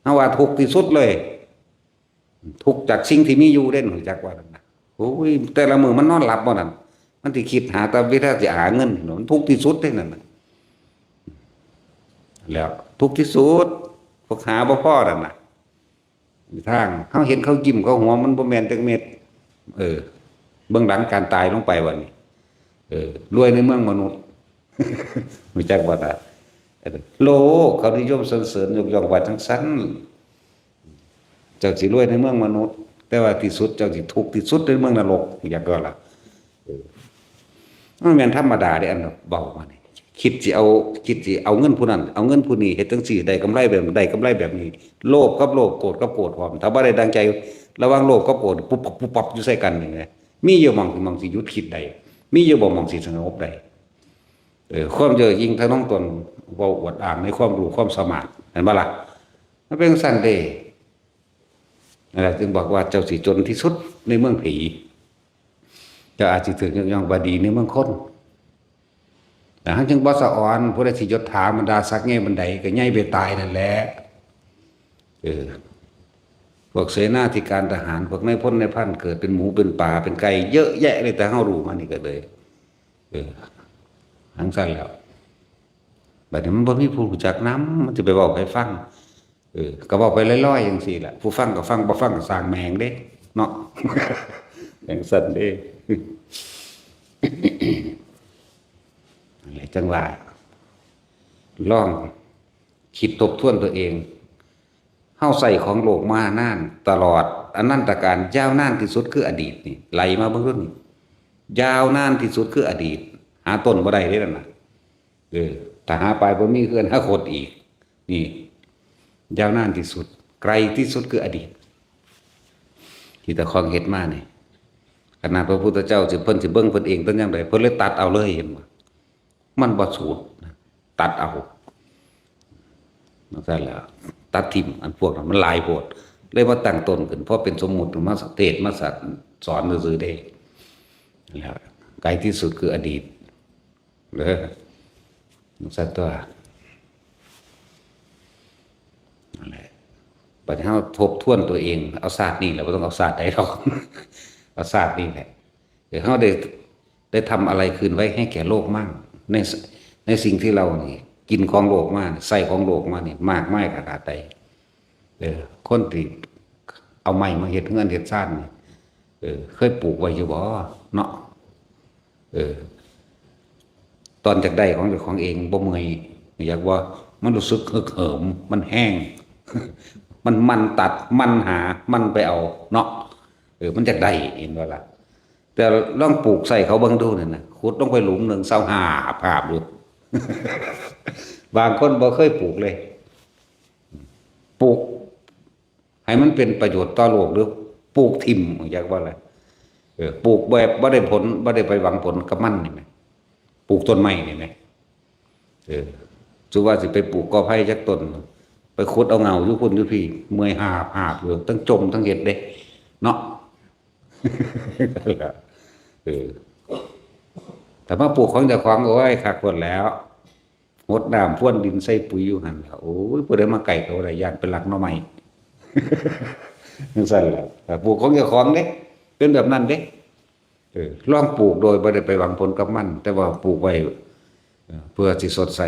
เฮาว่าทุกข์ที่สุดเลย ทุกข์จากสิ่งที่มีอยู่เด้ รู้จักว่านั่นน่ะ โอ้ย แต่ละมื้อมันนอนหลับบ่นั่น มันสิคิดหาแต่วิธีสิหาเงิน มันทุกข์ที่สุดเด้นั่นน่ะ แล้วทุกข์ที่สุด พวกหาบ่พอนั่นน่ะ ทาง เฮาเห็นเขายิ้มเขาหัว มันบ่แม่นจักเม็ด เออ เบื้องหลังการตายลงไปวันนี้ เออ รวยในเมืองมนุษย์ รู้จักบ่ล่ะ เออ โลกเขานิยมสรรเสริญยกย่องว่าจังซั่น เจ้าสิรวยในเมืองมนุษย์ แต่ว่าที่สุดเจ้าสิทุกข์ที่สุดในเมืองนรก อยากก็ล่ะ เออ มันแม่นธรรมดาเด้ อันเว้ามานี่ คิดสิเอา คิดสิเอาเงินผู้นั้น เอาเงินผู้นี้ เฮ็ดจังซี่ ได้กำไรแบบ ได้กำไรแบบนี้ โลภกับโลภ โกรธกับโกรธพร้อม ถ้าบ่ได้ดังใจ ระหว่างโลภกับโกรธ ปุ๊บปับ ปุ๊บปับ อยู่ใส่กันนี่นะ มีอยู่หม่อง หม่องสิหยุดคิดได้ มีอยู่บ่หม่องสิสงบได้ เออ ความเย่อหยิ่งทะนงตน เว้าอวดอ้างในความรู้ความสามารถ เห็นบ่ล่ะ มันเป็นจั่งซั้นเด้ นั่นแหละจึงบอกว่าเจ้าสิจนที่สุดในเมืองผี เจ้าอาจสิถูกยกย่องว่าดีในเมืองคน แต่เฮาจึงบ่สะออน ผู้ใดสิยศถาบรรดาศักดิ์ใหญ่ปานใดก็ใหญ่ไปตายนั่นแหละ เออ พวกเสนาธิการทหาร พวกนายพลนายพันเกิดเป็นหมูเป็นปลาเป็นไก่เยอะแยะเลย แต่เฮารู้มานี่ก็เลย เออ จั่งซั้นแล้ว บัดนี้มันบ่มีผู้รู้จักนำ มันสิไปเว้าให้ฟัง เออ ก็เว้าไปลอยๆจั่งซี้ล่ะ ผู้ฟังก็ฟัง บ่ฟังก็ซ่างแม่งเด้ เนาะ จั่งซั้นเด้ นั่นแหละจั่งว่า ลองคิดทบทวนตัวเอง เฮาใช้ของโลกมานานตลอด อนันตกาล ยาวนานที่สุดคืออดีตนี่ ไล่มาเบิ่งดูนี่ ยาวนานที่สุดคืออดีต หาต้นบ่ได้เด้นั่นน่ะ เออ ถ้าหาปลายบ่มีคืออนาคตอีก นี่ ยาวนานที่สุด ไกลที่สุดคืออดีต ที่ตะของเฮ็ดมานี่ ขนาดพระพุทธเจ้าสิ เพิ่นสิเบิ่งเพิ่นเอง เพิ่นยังได เพิ่นเลยตัดเอาเลย เห็นบ่ มันบ่สูดนะ ตัดเอา จั่งซั้นแหละ ตัดถิ่ม อันพวกนั้นมันหลายโพด เลยมาตั้งต้นขึ้น เพราะเป็นสมมุติมาเทศน์มาสอนซื่อๆเด้ แล้วไกลที่สุดคืออดีต เด้อ จั่งซั้นตั๊ว นั่นแหละ บัดนี้เฮาทบทวนตัวเอง เอาชาตินี้แหละ บ่ต้องเอาชาติใดดอก เอาชาตินี้แหละ เออ เฮาได้ ได้ทำอะไรคืนไว้ให้แก่โลกมั่ง ใน ในสิ่งที่เรานี่ กินของโลกมานี่ ใช้ของโลกมานี่ มากมายขนาดใด เออ คนที่เอาไม้มาเฮ็ดเฮือนเฮ็ดซานนี่ เออ เคยปลูกไว้อยู่บ่ เนาะ เออ ตอนอยากได้ของเจ้าของเองบ่เมื่อย อยากว่า มันรู้สึกฮึกเหิม มันแฮง มัน มันตัด มันหา มันไปเอา เนาะ เออ มันอยากได้ เห็นบ่ล่ะ แต่ลองปลูกใส่เขาเบิ่งดูนั่นน่ะ ขุดลงไปหลุมหนึ่ง เซาหาบหาบอยู่ บางคนบ่เคยปลูกเลย ปลูกให้มันเป็นประโยชน์ต่อโลก หรือปลูกถิ่ม อยากว่าอะไร เออ ปลูกแบบบ่ได้ผล บ่ได้ไปหวังผลกับมันนี่แหม ปลูกต้นไม้นี่แหม เออ สมมุติว่าสิไปปลูกกอไผ่จักต้น ไปขุดเอาเหง้าอยู่พุ้นอยู่พี้ เมื่อยหาบหาบอยู่ ทั้งจมทั้งเฮ็ดเด้ เนาะ เออ แต่มาปลูกของเจ้าของ โอ้ย คักโพดแล้ว หดน้ำพรวนดินใส่ปุ๋ยอยู่หั่นล่ะ โอ้ย ผู้ใดมาใกล้ก็บ่ได้ ย้านไปลักหน่อไม้ จั่งซั้นล่ะ แต่ปลูกของเจ้าของเด้ เป็นแบบนั้นเด้ เออ ลองปลูกโดยบ่ได้ไปหวังผลกับมัน แต่ว่าปลูกไว้ เอ่อ เพื่อสิชดใช้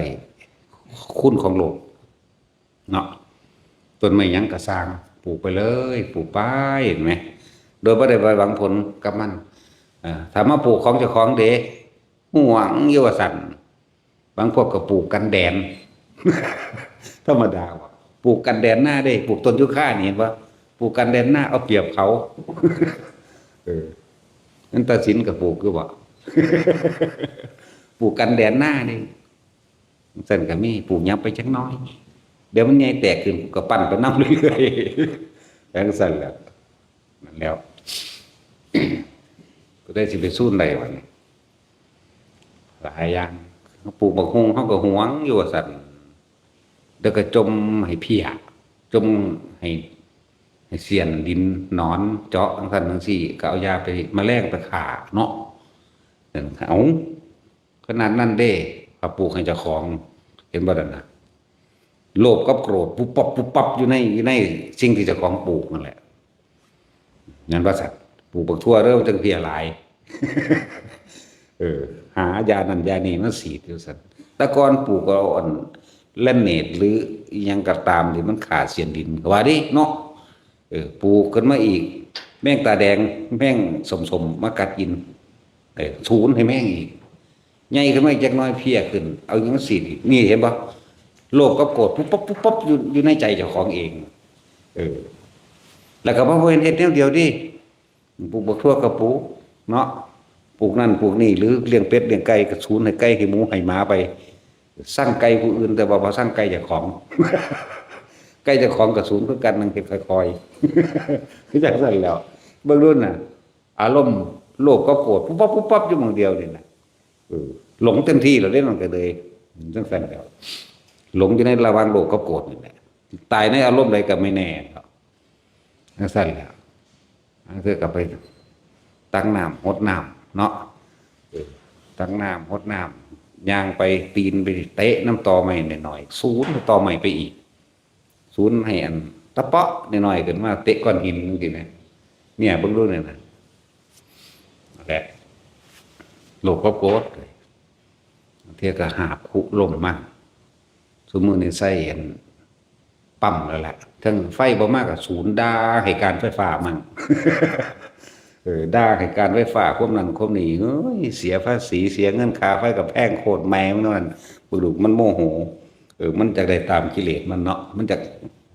คุณของโลก เนาะ ต้นไม้หยังก็ซ่าง ปลูกไปเลย ปลูกไป เห็นไหม โดยบ่ได้ไปหวังผลกับมัน อ่า ถ้ามาปลูกของเจ้าของเด้ ห่วงอยู่ว่าซั่น บางพวกก็ปลูกกันแดน ธรรมดาว่ะ ปลูกกันแดนหน้าเด้ ปลูกต้นยูคานี่เห็นบ่ ปลูกกันแดนหน้าเอาเปรียบเขา เออ นั่นตาสินก็ปลูกอยู่บ่ ปลูกกันแดนหน้านี่ ซั่นก็มี ปลูกหยังไปจักหน่อย เดี๋ยวมันใหญ่แตกขึ้น กูก็ปั่นไปนำเรื่อยๆ จั่งซั้นแหละ นั่นแหล้ว ก็ได้สิไปซูนใดวะนี่ หลายอย่าง ปลูกบักฮุ่ง เฮาก็หวงอยู่ว่าซั่น แล้วก็จ่มให้เพี้ย จ่มให้ ให้เสี้ยนดินหนอนเจาะจั่งซั้นจั่งซี้ ก็เอายาไป แมลงไปฆ่าเนาะ นั่น เอ้า ขนาดนั้นเด้ ถ้าปลูกให้เจ้าของ เห็นบ่นั่นน่ะ โลภกับโกรธ ปุ๊บปั๊บ ปุ๊บปั๊บ อยู่ใน อยู่ในสิ่งที่เจ้าของปลูกนั่นแหละ นั่นว่าซั่น ปลูกบักถั่วเด้อ มันจั่งเพี้ยหลาย เออ หายานั่นยานี่มาฉีดอยู่ซั่น แต่ก่อนปลูกก็เอาอัน แลมเนต หรืออิหยังก็ตามที่มันฆ่าเสี้ยนดิน ว่าเด้เนาะ เออ ปลูกขึ้นมาอีก แมงตาแดง แมงส้มๆ มากัดกิน เออ สูนให้แมงอีก ใหญ่ขึ้นมาอีกจักหน่อย เพี้ยขึ้น เอาหยังมาฉีดอีก นี่เห็นบ่ โลภกับโกรธ ปุ๊บปั๊บ ปุ๊บปั๊บ อยู่ อยู่ในใจเจ้าของเอง เออ แล้วก็บ่แม่นเฮ็ดแนวเดียวเด้ ปลูกบักถั่วก็ปลูกเนาะ ปลูกนั่นปลูกนี่ หรือเลี้ยงเป็ดเลี้ยงไก่ก็สูนให้ไก่ให้หมูให้หมาไป ซังไก่ผู้อื่น แต่ว่าบ่ซังไก่เจ้าของ ไก่เจ้าของก็สูนคือกัน นั่งเฮ็ดค่อยๆ คือจั่งซั้นแหล้ว เบิ่งดูน่ะ อารมณ์โลภกับโกรธ ปุ๊บปั๊บ ปุ๊บปั๊บ อยู่หม่องเดียวนี่น่ะ เออ หลงเต็มที่แล้วเด้ มันก็เลยจั่งซั้นแหล้ว หลงอยู่ในระหว่างโลภกับโกรธนี่แหละ ตายในอารมณ์ใดก็ไม่แน่ครับ จั่งซั้นแหละ บางเทื่อก็ไปตักน้ำหดน้ำเนาะ เออ ตักน้ำหดน้ำ ย่างไป ตีนไปเตะนำตอไม้หน่อยๆ สูนตอไม้ไปอีก สูนให้อันตะเปาะน้อยๆ ขึ้นมา เตะก้อนหินจั่งซี้นะ เนี่ย เบิ่งดูเนี่ยนะ นั่นแหละ โลภกับโกรธ บางเทื่อก็หาบคุล้มมัน ซุมื้อนี้ใช้อันปั๊มแล้วแหละ เทิงไฟบ่มาก็สูนด่าให้การไฟฟ้ามัน เออ ด่าให้การไฟฟ้า ความนั้นความนี้ เฮ้ย เสียภาษี เสียเงินค่าไฟก็แพงโคตรแม่มันนั่น ปึกดุกมันโมโห เออ มันจักได้ตามกิเลสมันเนาะ มันจัก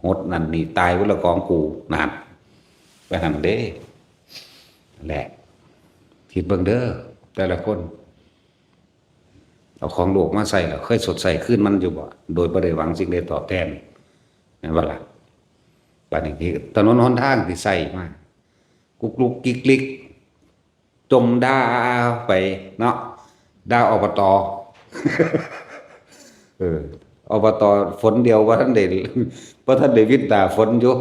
หดนั่นนี่ ตายพุ้นละของกู นั่น ไปหั่นเด้ แหละ คิดเบิ่งเด้อ แต่ละคน เอาของโลกมาใช้แล้ว เคยสดใช้คืนมันอยู่บ่ โดยบ่ได้หวังสิ่งใดตอบแทน แม่นบ่ล่ะ บาดนี้ที่ถนนหนทางที่ใช้มา กุกลุกกิกลิก จ่มด่าไปเนาะ ด่า อบต. เออ อบต. ฝนเดียวบ่ทันได้ บ่ทันได้วิดน้ำฝนอยู่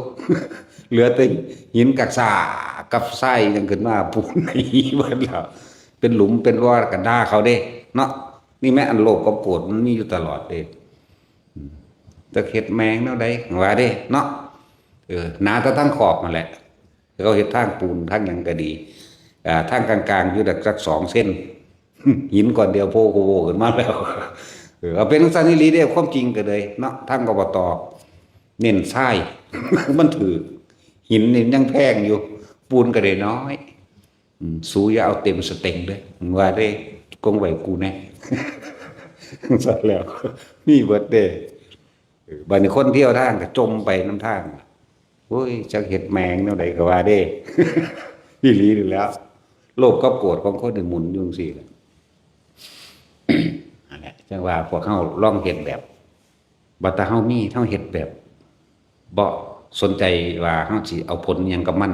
เหลือแต่หินกะซ่ากับทรายยังขึ้นมาปูนให้เบิดแล้ว เป็นหลุมเป็นบ่อก็ด่าเขาเด้เนาะ นี่แหม อันโลภกับโกรธมันมีอยู่ตลอดเด้ อืม จักเฮ็ดแมงแนวใดว่าเด้เนาะ เออ หนาแต่ทั้งขอบนั่นแหละ เขาเฮ็ดทางปูนทางหยังก็ดี อ่า ทางกลางๆ อยู่จักสองเซน หินก้อนเดียวโผล่โผล่ขึ้นมาแล้ว เออ เอาเป็นจั่งซั้นอีหลีเด้ ความจริงก็เลยเนาะ ทาง อบต. เน้นทราย มันถืก หินนี่ยังแพงอยู่ ปูนก็ได้น้อย อืม สูอย่าเอาเต็มสเต็งเด้อ มึงว่าเด้ กงไว้กูแน่ ซั้นแล้ว มีเบิดเด้ เออ บาดนี้คนเที่ยวทางก็จ่มไปนำทาง โอ้ย จักเฮ็ดแมงแนวใดก็ว่าเด้ อีหลีนี่แหล้ว โลภกับโกรธของคนนี่หมุนอยู่จั่งซี้แหละ นั่นแหละ จั่งว่าพวกเฮาลองเฮ็ดแบบ บัดถ้าเฮามี เฮาเฮ็ดแบบ บ่สนใจว่าเฮาสิเอาผลอิหยังกับมัน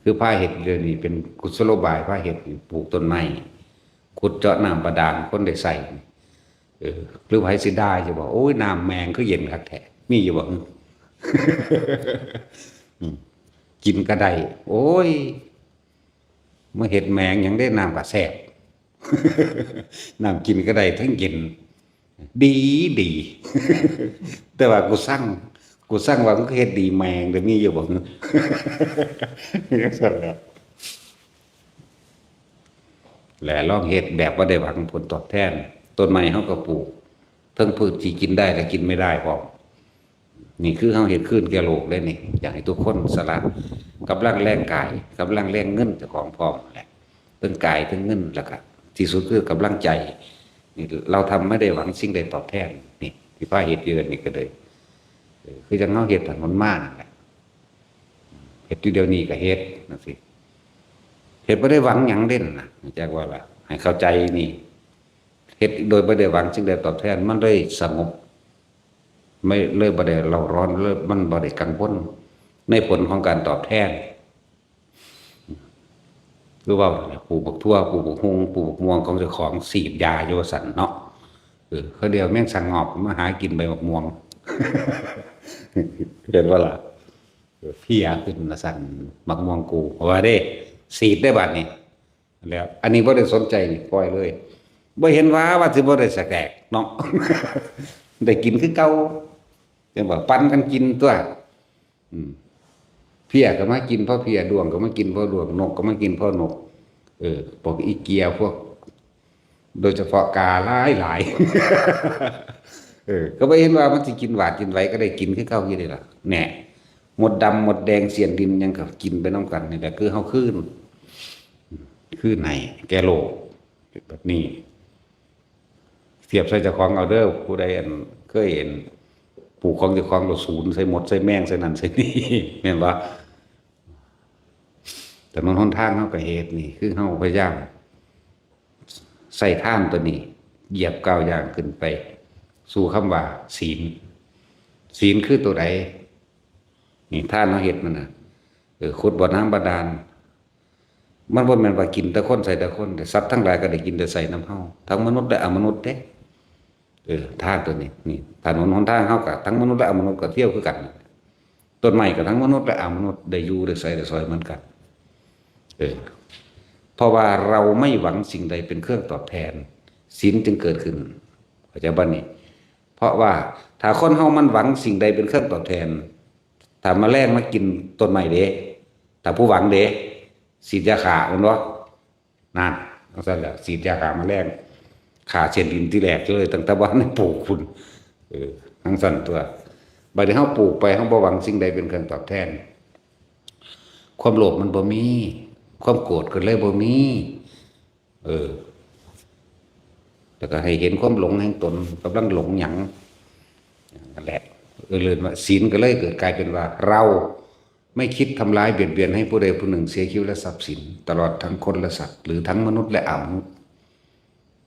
คือพาเฮ็ดเดี๋ยวนี้เป็นกุศโลบาย พาเฮ็ดปลูกต้นไม้ ขุดเจาะน้ำบาดาล คนได้ใช้ เออ หรือไผสิด่าอยู่บ่ โอ้ย น้ำแมงคือเย็นคักแท้ มีอยู่บ่ อืม กินก็ได้ โอ้ย มาเฮ็ดแมงหยังเด้ น้ำก็แซ่บ น้ำกินก็ได้ ทั้งเย็น ดี ดี แต่ว่ากูซัง กูซังว่ามึงเฮ็ดดีแมง แต่มีอยู่บ่ จั่งซั้นแหละ และลองเฮ็ดแบบบ่ได้หวังผลตอบแทน ต้นไม้เฮาก็ปลูก ทั้งพืชที่กินได้และกินไม่ได้พร้อม นี่คือเฮาเฮ็ดคืนแก่โลกเลยนี่ อยากให้ทุกคนสละกำลังแรงกาย กำลังแรงเงินเจ้าของพร้อมแหละ ทั้งกายทั้งเงิน แล้วก็ที่สุดคือกำลังใจ นี่เราทำไม่ได้หวังสิ่งใดตอบแทน นี่ที่พาเฮ็ดอยู่นี่ก็เลย เออ คือจั่งเฮาเฮ็ดถนนมานั่นแหละ เฮ็ดอยู่เดี๋ยวนี้ก็เฮ็ดจั่งซี้ เฮ็ดบ่ได้หวังหยังเด่นนะ จักว่าล่ะ ให้เข้าใจนี่ เฮ็ดโดยบ่ได้หวังสิ่งใดตอบแทน มันได้สงบ ไม่เลยบ่ได้เร่าร้อนเลยมันบ่ได้กังวลในผลของการตอบแทน คือว่าปลูกบักถั่วปลูกบักฮุ่งปลูกบักม่วงของเจ้าของสีดยาอยู่ว่าซั่นเนาะ เออ เขาเดียวแมงสังงอบมาหากินใบบักม่วง เห็นบ่ล่ะ เออ เพี้ยขึ้นว่าซั่น บักม่วงกู ว่าเด้ สีดได้บัดนี้ แล้ว อันนี้บ่ได้สนใจนี่ ปล่อยเลย บ่เห็นว่า ว่าสิบ่ได้สะแตกเนาะ ได้กินคือเก่า จังว่าปันกันกินตัว อืม เพี้ยก็มากินเพราะเพี้ย ด้วงก็มากินเพราะด้วง นกก็มากินเพราะนก เออ พวกอีเกีย พวก โดยเฉพาะกาหลายหลาย เออ ก็บ่เห็นว่ามันสิกินหวาดกินไหว ก็ได้กินคือเก่าอยู่เด้ล่ะ แหน่ มดดำมดแดงเสี้ยนดินหยังก็กินไปนำกันนี่แหละ คือเฮาคืน คืนให้แก่โลก แบบนี้ เทียบใส่เจ้าของเอาเด้อ ผู้ใดอันเคยเห็นปลูกของเจ้าของแล้วสูนใส่มดใส่แมงใส่นั่นใส่นี่ แม่นบ่ ถนนหนทางเฮาก็เฮ็ดนี่ คือเฮาพยายามใส่ทานตัวนี้ เหยียบก้าวย่างขึ้นไป สู่คำว่าศีล ศีลคือตัวใด นี่ทานเฮาเฮ็ดนั่นน่ะ เออ ขุดบ่อน้ำบาดาล มันบ่แม่นว่ากินแต่คนใส่แต่คน แต่สัตว์ทั้งหลายก็ได้กินได้ใส่นำเฮา ทั้งมนุษย์และอมนุษย์เด้ เออ ทานตัวนี้ นี่ ถนนหนทางเฮาก็ทั้งมนุษย์และอมนุษย์ก็เที่ยวคือกัน ต้นไม้ก็ทั้งมนุษย์และอมนุษย์ได้อยู่ได้ใส่ได้สอยเหมือนกัน เออ เพราะว่าเราไม่หวังสิ่งใดเป็นเครื่องตอบแทน ศีลจึงเกิดขึ้น เข้าใจบ่นี่ เพราะว่าถ้าคนเฮามันหวังสิ่งใดเป็นเครื่องตอบแทน ถ้าแมลงมากินต้นไม้เด้ ถ้าผู้หวังเด้ ฉีดยาฆ่าแม่นบ่ นั่น จั่งซั่นแหละ ฉีดยาฆ่าแมลง ฆ่าเสี้ยนดินที่แรกเลย ตั้งแต่บ่ทันได้ปลูกพุ้น เออ จั่งซั่นตัว บัดนี้เฮาปลูกไป เฮาบ่หวังสิ่งใดเป็นเครื่องตอบแทน ความโลภมันบ่มี ความโกรธก็เลยบ่มี เออ แล้วก็ให้เห็นความหลงแห่งตน กำลังหลงหยัง นั่นแหละ เออ เลยว่าศีลก็เลยเกิดกลายเป็นว่า เราไม่คิดทำร้ายเบียดเบียนให้ผู้ใดผู้หนึ่งเสียชีวิตและทรัพย์สิน ตลอดทั้งคนและสัตว์ หรือทั้งมนุษย์และอมนุษย์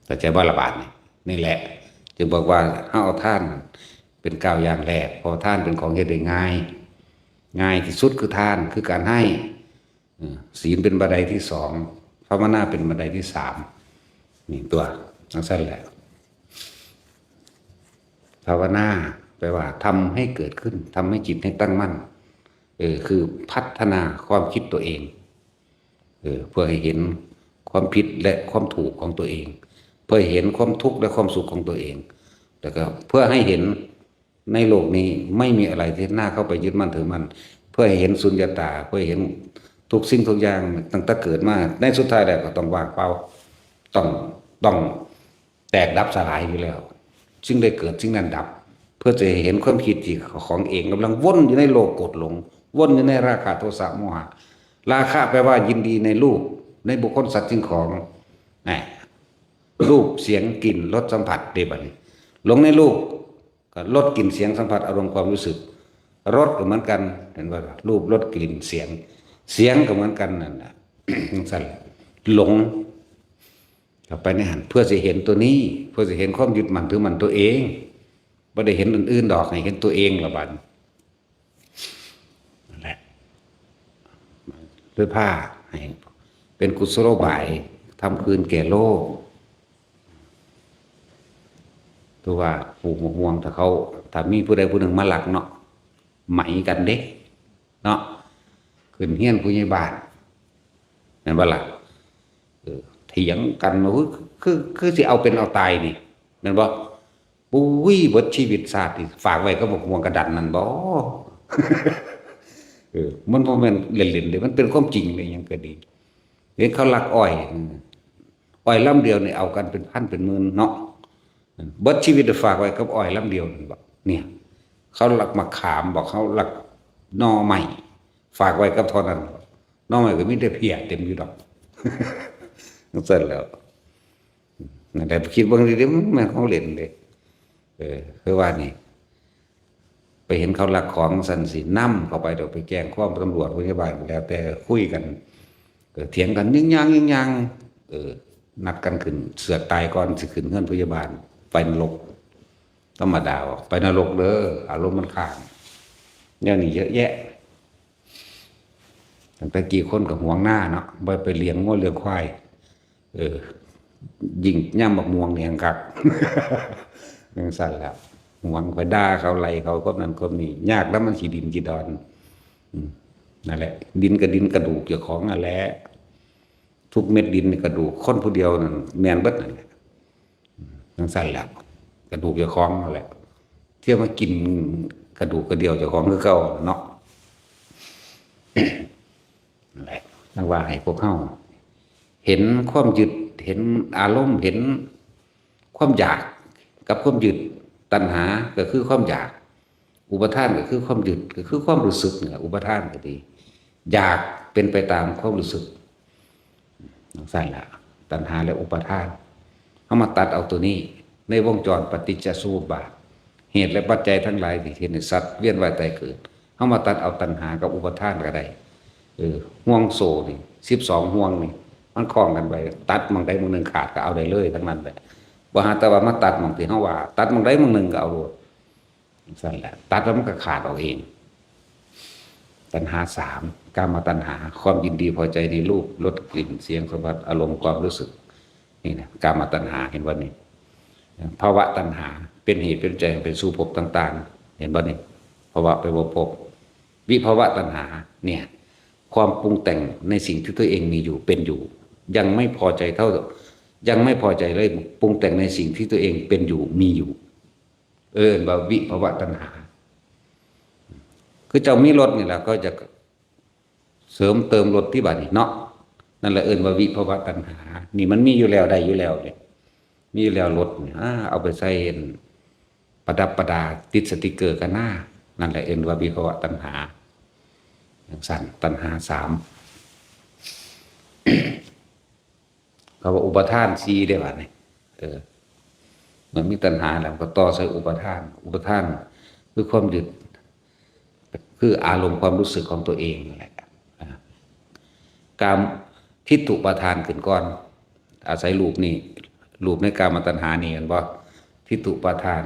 เข้าใจบ่ละบาดนี่ นี่แหละ จึงบอกว่าเฮาเอาทานเป็นก้าวอย่างแรก เพราะทานเป็นของเฮ็ดได้ง่าย ง่ายที่สุดคือทาน คือการให้ เออ ศีลเป็นบันไดที่สอง ภาวนาเป็นบันไดที่สาม นี่ตัว จั่งซั่นแหละ ภาวนาแปลว่าทำให้เกิดขึ้น ทำให้จิตให้ตั้งมั่น เออ คือพัฒนาความคิดตัวเอง เออ เพื่อให้เห็นความผิดและความถูกของตัวเอง เพื่อให้เห็นความทุกข์และความสุขของตัวเอง แล้วก็เพื่อให้เห็นในโลกนี้ไม่มีอะไรที่น่าเข้าไปยึดมั่นถือมั่น เพื่อให้เห็นสุญญตา เพื่อให้เห็นทุกสิ่งทุกอย่างตั้งแต่เกิดมา ในสุดท้ายแล้วก็ต้องว่างเปล่า ต้อง ต้องแตกดับสลายอยู่แล้ว สิ่งใดเกิดสิ่งนั้นดับ เพื่อจะให้เห็นความคิดที่ของเองกำลังวนอยู่ในโลกกดหลง วนอยู่ในราคะโทสะโมหะ ราคะแปลว่ายินดีในรูป ในบุคคลสัตว์สิ่งของ นะ รูป เสียง กลิ่น รส สัมผัส เด้บัดนี้ หลงในรูป ก็รส กลิ่น เสียง สัมผัส อารมณ์ ความรู้สึก รสก็เหมือนกัน เห็นบ่ รูป รส กลิ่น เสียง เสียงก็เหมือนกันนั่นน่ะ จั่งซั่นแหละ หลง เข้าไปในหั้น เพื่อสิเห็นตัวนี้ เพื่อสิเห็นความยึดมั่นถือมั่นตัวเอง บ่ได้เห็นอันอื่นดอก ให้เห็นตัวเองละบัด นั่นแหละ เลยพาให้เป็นกุศโลบาย ทำคืนแก่โลก ถือว่าปลูกมะม่วง ถ้าเขา ถ้ามีผู้ใดผู้หนึ่งมาลักเนาะ ไหมกันเด้ เนาะ ขึ้นเฮียนผู้ใหญ่บ้าน แม่นบ่ล่ะ เออ เถียงกันว่า คือ คือ คือสิเอาเป็นเอาตายนี่ แม่นบ่ ปุ้ย เบิดชีวิตชาตินี่ฝากไว้กับบักม่วงกระดันนั่นบ่ เออ มันบ่แม่นเล่นๆเด้ มันเป็นความจริงเลย หยังก็ดี เห็นเขาลักอ้อย อืม อ้อยลำเดียวนี่เอากันเป็นพันเป็นหมื่นเนาะ เบิดชีวิตฝากไว้กับอ้อยลำเดียวนั่นบ่ เนี่ย เขาลักมะขามบ่ เขาลักหน่อไม้ ฝากไว้กับเท่านั้น หน่อไม้ก็มีแต่เพี้ยเต็มอยู่ดอก จั่งซั่นแหล้ว นั่นแหละ คิดเบิ่งดีๆ มันแม่นของเล่นเด้ เออ คือว่านี่ ไปเห็นเขาลักของจั่งซั่นสิ นำเข้าไป เดี๋ยวไปแจ้งความตำรวจ พยาบาล แล้วแต่คุยกัน เออ เถียงกัน ยิงยาง ยิงยาง เออ นัดกันขึ้น เสือกตายก่อนสิขึ้นเฮือนพยาบาล ไปนรก ธรรมดา ไปนรกเด้อ อารมณ์มันค้าง แนวนี้เยอะแยะ ตั้งแต่กี้คนก็หวงนาเนาะ บ่ไปเลี้ยงงัวเลี้ยงควาย เออ ยิ่งยามบักม่วงนี่แฮ่งคัก จั่งซั้นแหละ หวงไปด่าเขาไล่เขา คนนั้นคนนี้ ยากนำมันขี้ดินขี้ดอน อืม นั่นแหละ ดินก็ดินกระดูกเจ้าของนั่นแหละ ทุกเม็ดดินนี่กระดูกคนผู้เดียวนั่น แม่นเบิดนั่นแหละ จั่งซั้นแหละ กระดูกเจ้าของนั่นแหละ เที่ยวมากินกระดูกกระเดี่ยวเจ้าของคือเก่าเนาะ นั่นแหละ จั่งว่าให้พวกเฮาเห็นความยึด เห็นอารมณ์ เห็นความอยากกับความยึด ตัณหาก็คือความอยาก อุปาทานก็คือความยึด ก็คือความรู้สึกนี่แหละ อุปาทานก็ดี อยากเป็นไปตามความรู้สึก จั่งซั้นล่ะ ตัณหาและอุปาทาน เฮามาตัดเอาตัวนี้ ในวงจรปฏิจจสมุปบาท เหตุและปัจจัยทั้งหลายที่เฮ็ดให้สัตว์เวียนว่ายตายเกิด เฮามาตัดเอาตัณหากับอุปาทานก็ได้ เออ ห่วงโซ่นี่ สิบสองห่วงนี่ มันคล้องกันไป ตัดหม่องใดหม่องหนึ่งขาดก็เอาได้เลยทั้งนั้นแหละ บ่หาแต่ว่ามาตัดหม่องที่เฮาว่า ตัดหม่องใดหม่องหนึ่งก็เอาโลด จั่งซั้นแหละ ตัดแล้วมันก็ขาดออกเอง ตัณหาสาม กามตัณหา ความยินดีพอใจในรูป รส กลิ่น เสียง สัมผัส อารมณ์ ความรู้สึก นี่นะ กามตัณหา เห็นบ่นี่ ภวตัณหา เป็นเหตุเป็นปัจจัยให้ไปสู่ภพต่างๆ เห็นบ่นี่ ภวะแปลว่าภพ วิภวตัณหา เนี่ย ความปรุงแต่งในสิ่งที่ตัวเองมีอยู่ เป็นอยู่ ยังไม่พอใจเท่า ยังไม่พอใจเลย ปรุงแต่งในสิ่งที่ตัวเองเป็นอยู่ มีอยู่ เอิ้นว่าวิภวตัณหา คือเจ้ามีรถนี่แหละ ก็จะเสริมเติมรถที่บัดนี้เนาะ นั่นแหละเอิ้นว่าวิภวตัณหา นี่มันมีอยู่แล้ว ได้อยู่แล้วเนี่ย มีอยู่แล้วรถนี่ อ่า เอาไปใส่ประดับประดา ติดสติกเกอร์กันหน้า นั่นแหละเอิ้นว่าวิภวตัณหา จั่งซั้น ตัณหาสาม เขาว่าอุปาทานสี่ได้บัดนี้ เออ มันมีตัณหาแล้วก็ต่อใส่อุปาทาน อุปาทานคือความยึด คืออารมณ์ความรู้สึกของตัวเองนั่นแหละ อ่า กาม ทิฏฐุปาทานขึ้นก่อน อาศัยรูปนี่ รูปในกามตัณหานี่ เห็นบ่ ทิฏฐุปาทาน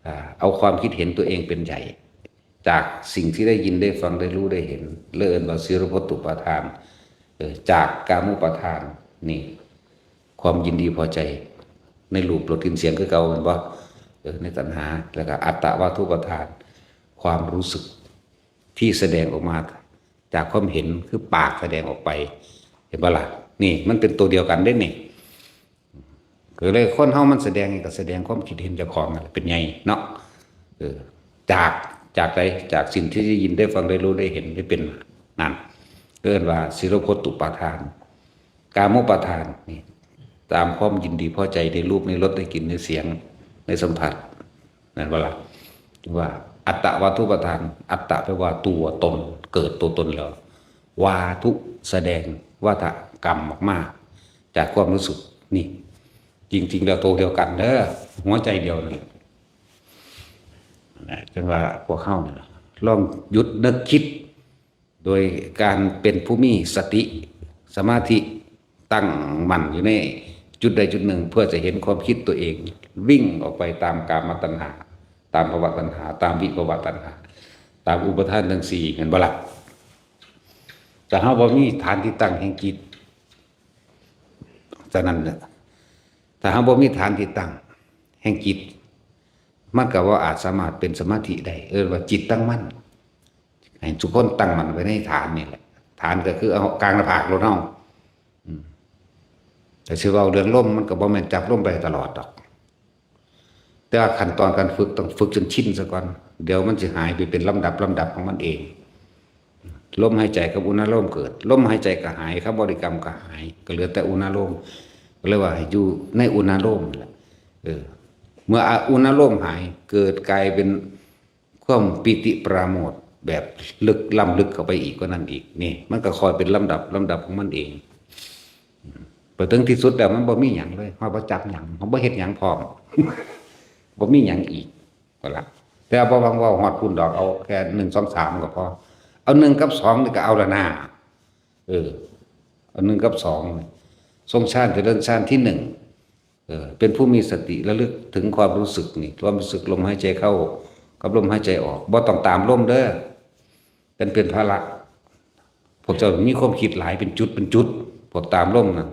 อ่า เอาความคิดเห็นตัวเองเป็นใหญ่ จากสิ่งที่ได้ยินได้ฟังได้รู้ได้เห็น เรียกว่าสีรพจน์อุปาทาน เออ จากกามุปาทาน นี่ ความยินดีพอใจ ในรูปรสกลิ่นเสียงคือเก่า เห็นบ่ เออ ในตัณหา แล้วก็อัตตวาทุปาทาน ความรู้สึกที่แสดงออกมาจากความเห็น คือปากแสดงออกไป เห็นบ่ล่ะ นี่มันเป็นตัวเดียวกันเด้นี่ ก็เลยคนเฮามันแสดงนี่ก็แสดงความคิดเห็นเจ้าของนั่นแหละเป็นใหญ่เนาะ เออ จาก จากใด จากสิ่งที่ได้ยินได้ฟังได้รู้ได้เห็นได้เป็นนั่น เอิ้นว่าสีรพจน์อุปาทาน กามุปาทานนี่ ตามความยินดีพอใจในรูปในรสในกลิ่นในเสียงในสัมผัส นั่นว่าล่ะ ว่าอัตตวาทุปาทาน อัตตะแปลว่าตัวตน เกิดตัวตนแล้ว วาทุแสดง วาทะกรรมออกมา จากความรู้สึกนี่ จริงๆแล้วตัวเดียวกันเด้อ หัวใจเดียวนั่นแหละ นะ จั่งว่าพวกเฮานี่ล่ะ ลองหยุดนึกคิด โดยการเป็นผู้มีสติ สมาธิ ตั้งมั่นอยู่ในจุดใดจุดหนึ่ง เพื่อจะเห็นความคิดตัวเอง วิ่งออกไปตามกามตัณหา ตามภวตัณหา ตามวิภวตัณหา ตามอุปาทานทั้งสี่ เห็นบ่ล่ะ แต่เฮาบ่มีฐานที่ตั้งแห่งจิต ฉะนั้นเนี่ย ถ้าเฮาบ่มีฐานที่ตั้งแห่งจิต มันก็บ่อาจสามารถเป็นสมาธิได้ เอิ้นว่าจิตตั้งมั่น ให้ทุกคนตั้งมั่นไว้ในฐานนี่แหละ ฐานก็คือเอากลางหน้าผากโลดเฮา อืม แต่สิเว้าเรื่องลม มันก็บ่แม่นจับลมไปตลอดดอก แต่ว่าขั้นตอนการฝึกต้องฝึกจนชินซะก่อน เดี๋ยวมันสิหายไปเป็นลำดับลำดับของมันเอง ลมหายใจกับอุณาโลมเกิด ลมหายใจก็หาย คำบริกรรมก็หาย ก็เหลือแต่อุณาโลม ก็เลยว่าให้อยู่ในอุณาโลมนั่นแหละ เออ เมื่ออุณาโลมหาย เกิดกลายเป็นความปีติปราโมทย์แบบลึกล้ำลึกเข้าไปอีกกว่านั้นอีก นี่ มันก็ค่อยเป็นลำดับลำดับของมันเอง ไปถึงที่สุดแล้วมันบ่มีหยังเลย เฮาบ่จับหยัง เฮาบ่เฮ็ดหยังพร้อม บ่มีหยังอีก ก็ละ แต่บ่หวังว่าฮอดพุ้นดอก เอาแค่หนึ่ง สอง สาม ก็พอ เอาหนึ่งกับสองนี่ก็เอาละนา เออ เอาหนึ่งกับสอง ทรงฌานเจริญฌานที่หนึ่ง เออ เป็นผู้มีสติระลึกถึงความรู้สึกนี่ ความรู้สึกลมหายใจเข้ากับลมหายใจออก บ่ต้องตามลมเด้อ เป็น เป็นภาระ พวกเจ้ามีความคิดหลายเป็นจุดเป็นจุด พวกตามลมนั่น